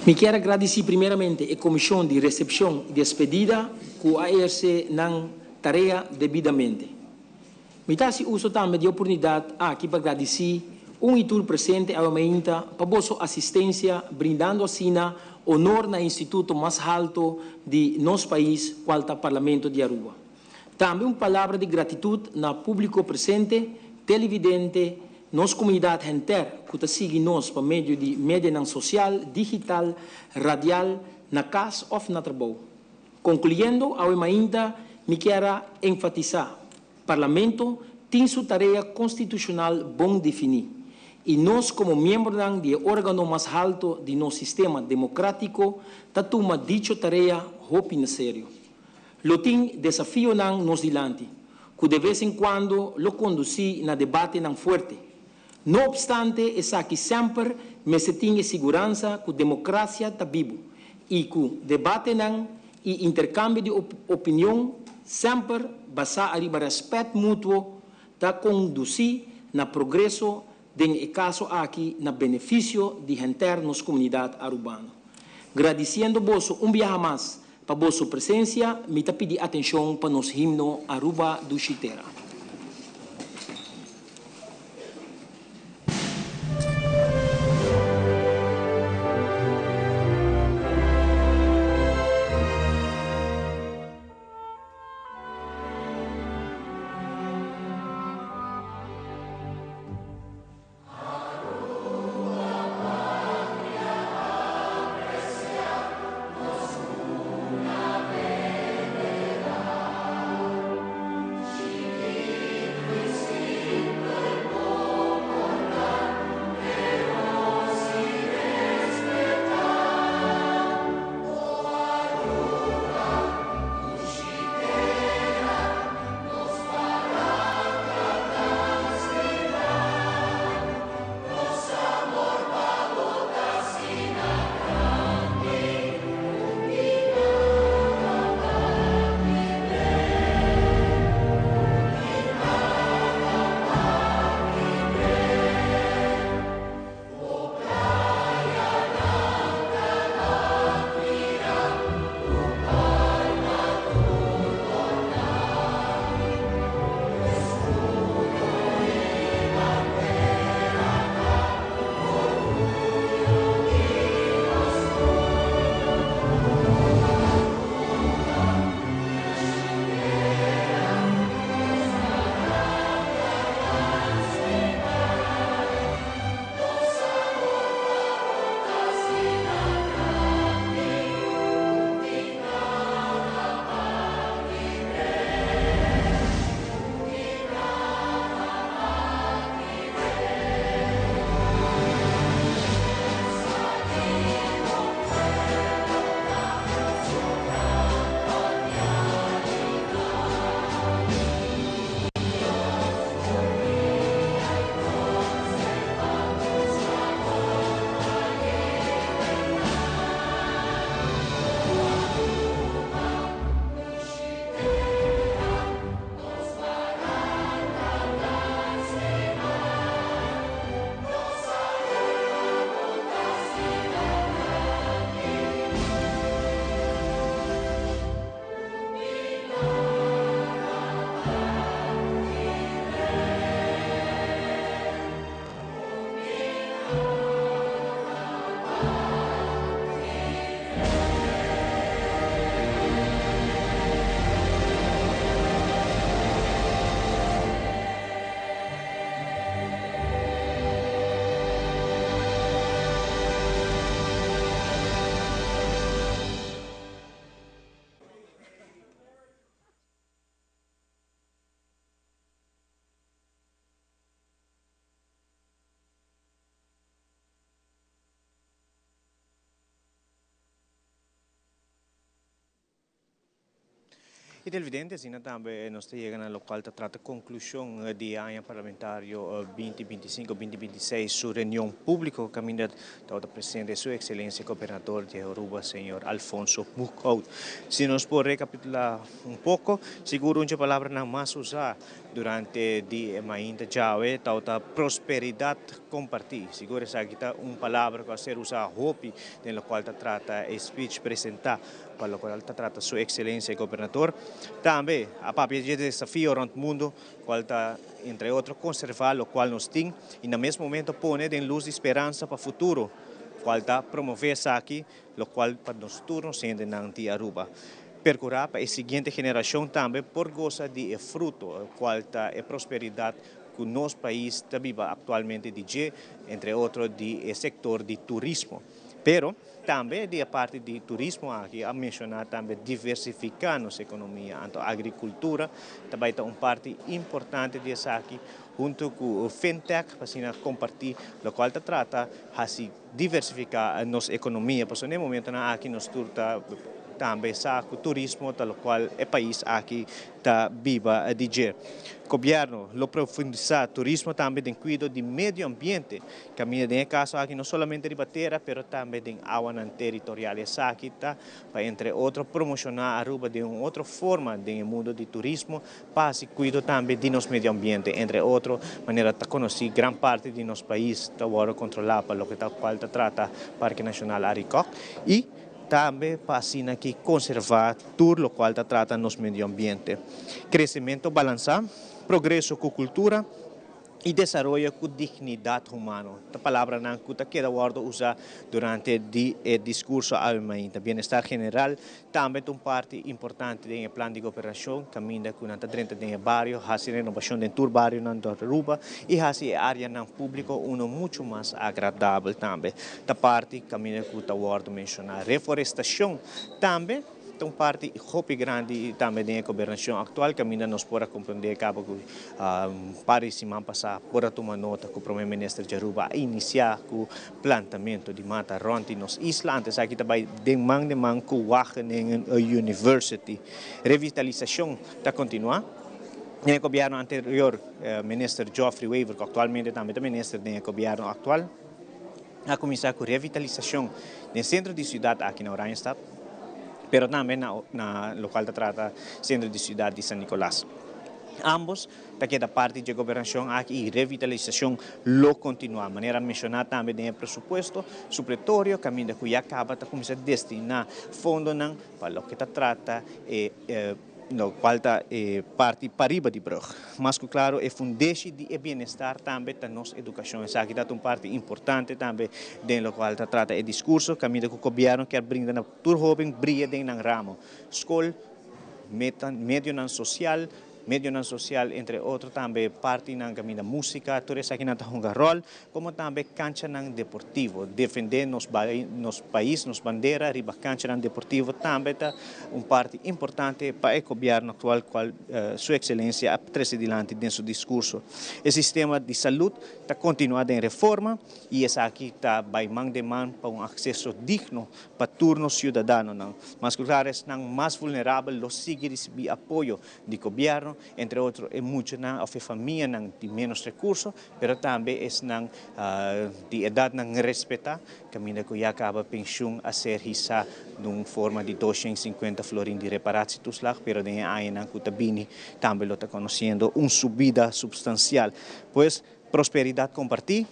Mi kier a gradici primeramente e comision di recepcion y despedida cu a eherce nan tarea debidamente. Mi ta haci uso tambe di e oportunidad aki pa gradici un y tur presente awe mainta pa boso asistencia brindando asina honor na e instituto mas halto di nos pais cual ta Parlamento di Aruba. Tambe un palabra di gratitud na publico presente, televidente, nos comunidad henter cu ta sigui nos pa medio di medianan social, digital, radial, na cas of na trabou. Concluyendo, awe mainta mi kier a enfatisa, Parlamento tin su tarea constitucional bon defini y nos como miembronan di e organo mas halto di nos sistema democratico ta tuma dicho tarea hopi na serio. Lo tin desafionan nos dilanti, ku de ves en kuando lo kondusí na debatenan fuerte. No opstante esaki semper mester tin e siguransa ku demokrasia ta bibu i ku debatenan i interkambio di opinion semper basá ariba rèspèt mutuo ta kondusí na progreso den e kaso aki na benefisio di henter nos komunidat arubano. Gradisiendo boso un biaha mas Pa boso presencia mi ta pidi atencion pa nos himno Aruba Dushi Tera. Aruba patria aprecia nos cuna venerá. Y televidente, asina tambe nos ta yega na locual ta trata conclusion di e aña parlamentario 2025, 2026 su reunion publico caminda tabata presente su excelencia gobernador di Aruba señor Alfonso Boekhoudt. Si nos por recapitula un poco, sigur un dje palabranan mas usa durante di e mainta djawe tabata prosperidad comparti. Sigur esaki ta un palabra cu a ser usa hopi den locual ta trata e speech presenta Pa locual ta trata Su Excelencia e Gobernador tambe a papia dje desafio rond mundo cual ta entre otro conserva locual nos tin y na mes momento pone den luz di speransa pa futuro cual ta promove esaki locual pa nos tur nos hendenan di Aruba percura pa e siguiente generacion tambe por goza di e fruto cual ta e prosperidad cu nos pais ta biba actualmente di dje entre otro di e sector di turismo. Pero tambe di e parti di turismo aki a menciona tambe diversifica nos economia, anto agricultura ta bay ta un parti importante di esaki hunto cu fintech pa asina comparti locual ta trata haci diversifica nos economia pasobra na e momentonan aki nos tur ta tambe sa cu turismo ta locual e pais aki ta biba di dje. Gobierno lo profundisa turismo tambe den cuido di medio ambiente Caminda den e caso aki no solamente riba tera pero tambe den awanan territorial. Esaki ta pa entre otro promociona Aruba den un otro forma den e mundo di turismo pa haci cuido tambe di nos medio ambiente. Entre otro manera ta conoci gran parti di nos pais ta wordo controla pa loke ta cual ta trata Parke Nacional Arikok y tambe pa asina ki conserva tur locual ta trata nos medio ambiente. Crecemento balansa, progreso cu cultura. I desaroyo ku dignidat humano ta palabranan ku ta keda wòrdu usá durante di e diskurso awe mainta. Bienestar general tambe ta un parti importante den e plan di goberashon kaminda ku nan ta drenta den e bario, hasi renobashon den tur barionan di Aruba i hasi e áreanan públiko uno muchu mas agradabel tambe ta parti kaminda ku ta wòrdu menshoná. Reforestashon tambe. Ta un parti hopi grandi tambe den e gobernacion actual caminda nos por a comprende caba cu un par di siman pasa por a tuma nota cu Prome Minister di Aruba a inicia cu plantamento di mata rond di nos isla. Antes aki ta bay den man den man cu Wageningen University. Revitalisacion ta continua. Den e gobierno anterior Minister Geoffrey Wever cu actualmente tambe ta minister den e gobierno actual a cuminsa cu revitalisacion den centro di ciudad aki na Oranjestad, pero tambe na na locual ta trata centro di ciudad di San Nicolas. Ambos ta keda parti dje gobernacion aki y revitalisacion lo continua. Manera menciona tambe den e presupuesto supletorio caminda cu ya caba ta cuminsa destina fondonan pa loke ta trata e Locual ta e parti pariba di brug. Mas cu claro e fundeshi di e bienestar tambe ta nos educacion. Esaki ta un parti importante tambe den locual ta trata e discurso caminda cu gobierno kier brinda na tur hoben bria den nan ramo. Scol, meta, medionan social, medionan social entre otro tambe partinan caminda musica, tur esakinan ta hunga rol. Como tambe canchanan deportivo. Defende nos nos pais, nos bandera riba canchanan deportivo tambe ta un parti importante pa e gobierno actual cual su excelencia a trece dilanti den su discurso. E sistema di salud ta continua den reforma y esaki ta bay man den man pa un acceso digno pa tur nos ciudadanonan. Mas cu claro esnan mas vulnerabel lo sigui ricibi apoyo di gobierno, entre otro e muchanan of e famianan di menos recurso, pero tambe esnan di edadnan respeta, caminda cu ya caba pensioen a ser hisa den un forma di 250 florin di reparatietoeslag, pero den e añanan cu ta bini tambe lo ta conociendo un subida substancial. Pues, prosperidad comparti.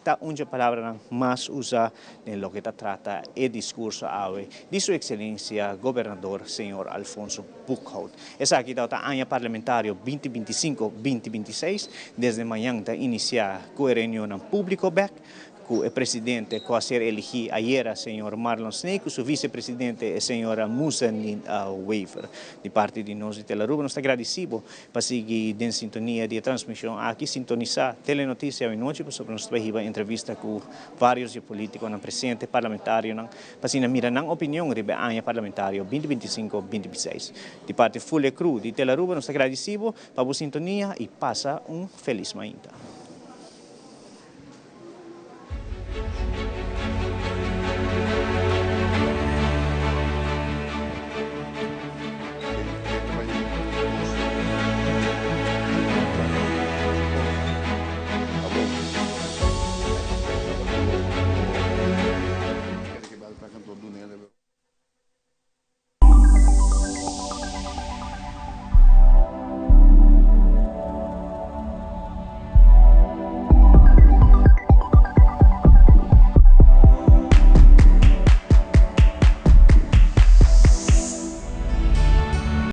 Ta un dje palabranan mas usá den loke ta trata e diskurso awe di su Ekselencia Gobernador señor Alfonso Boekhoudt. Esaki tabata aña parlamentario binti 25, 2026. Desde mañan ta inisiá ku e reunionnan públiko bèk ku e presidente ku a ser eligí ayera señor Marlon Snake ku su visepresidente e señora Musenin Wever. Di parti di nos di Telaruba nos ta gradisí bo Pa sigui den sintonia di e transmision aki, sintonisa Telenoticia awe nochi pasobra nos ta bai hiba entrevista cu varios di e politiconan presente, parlamentarionan, pa asina mira nan opinion riba e aña parlamentario 2025, 2026. Di parti Full e crew di Telaruba nos ta gradicibo pa bo sintonia y pasa un feliz mainta.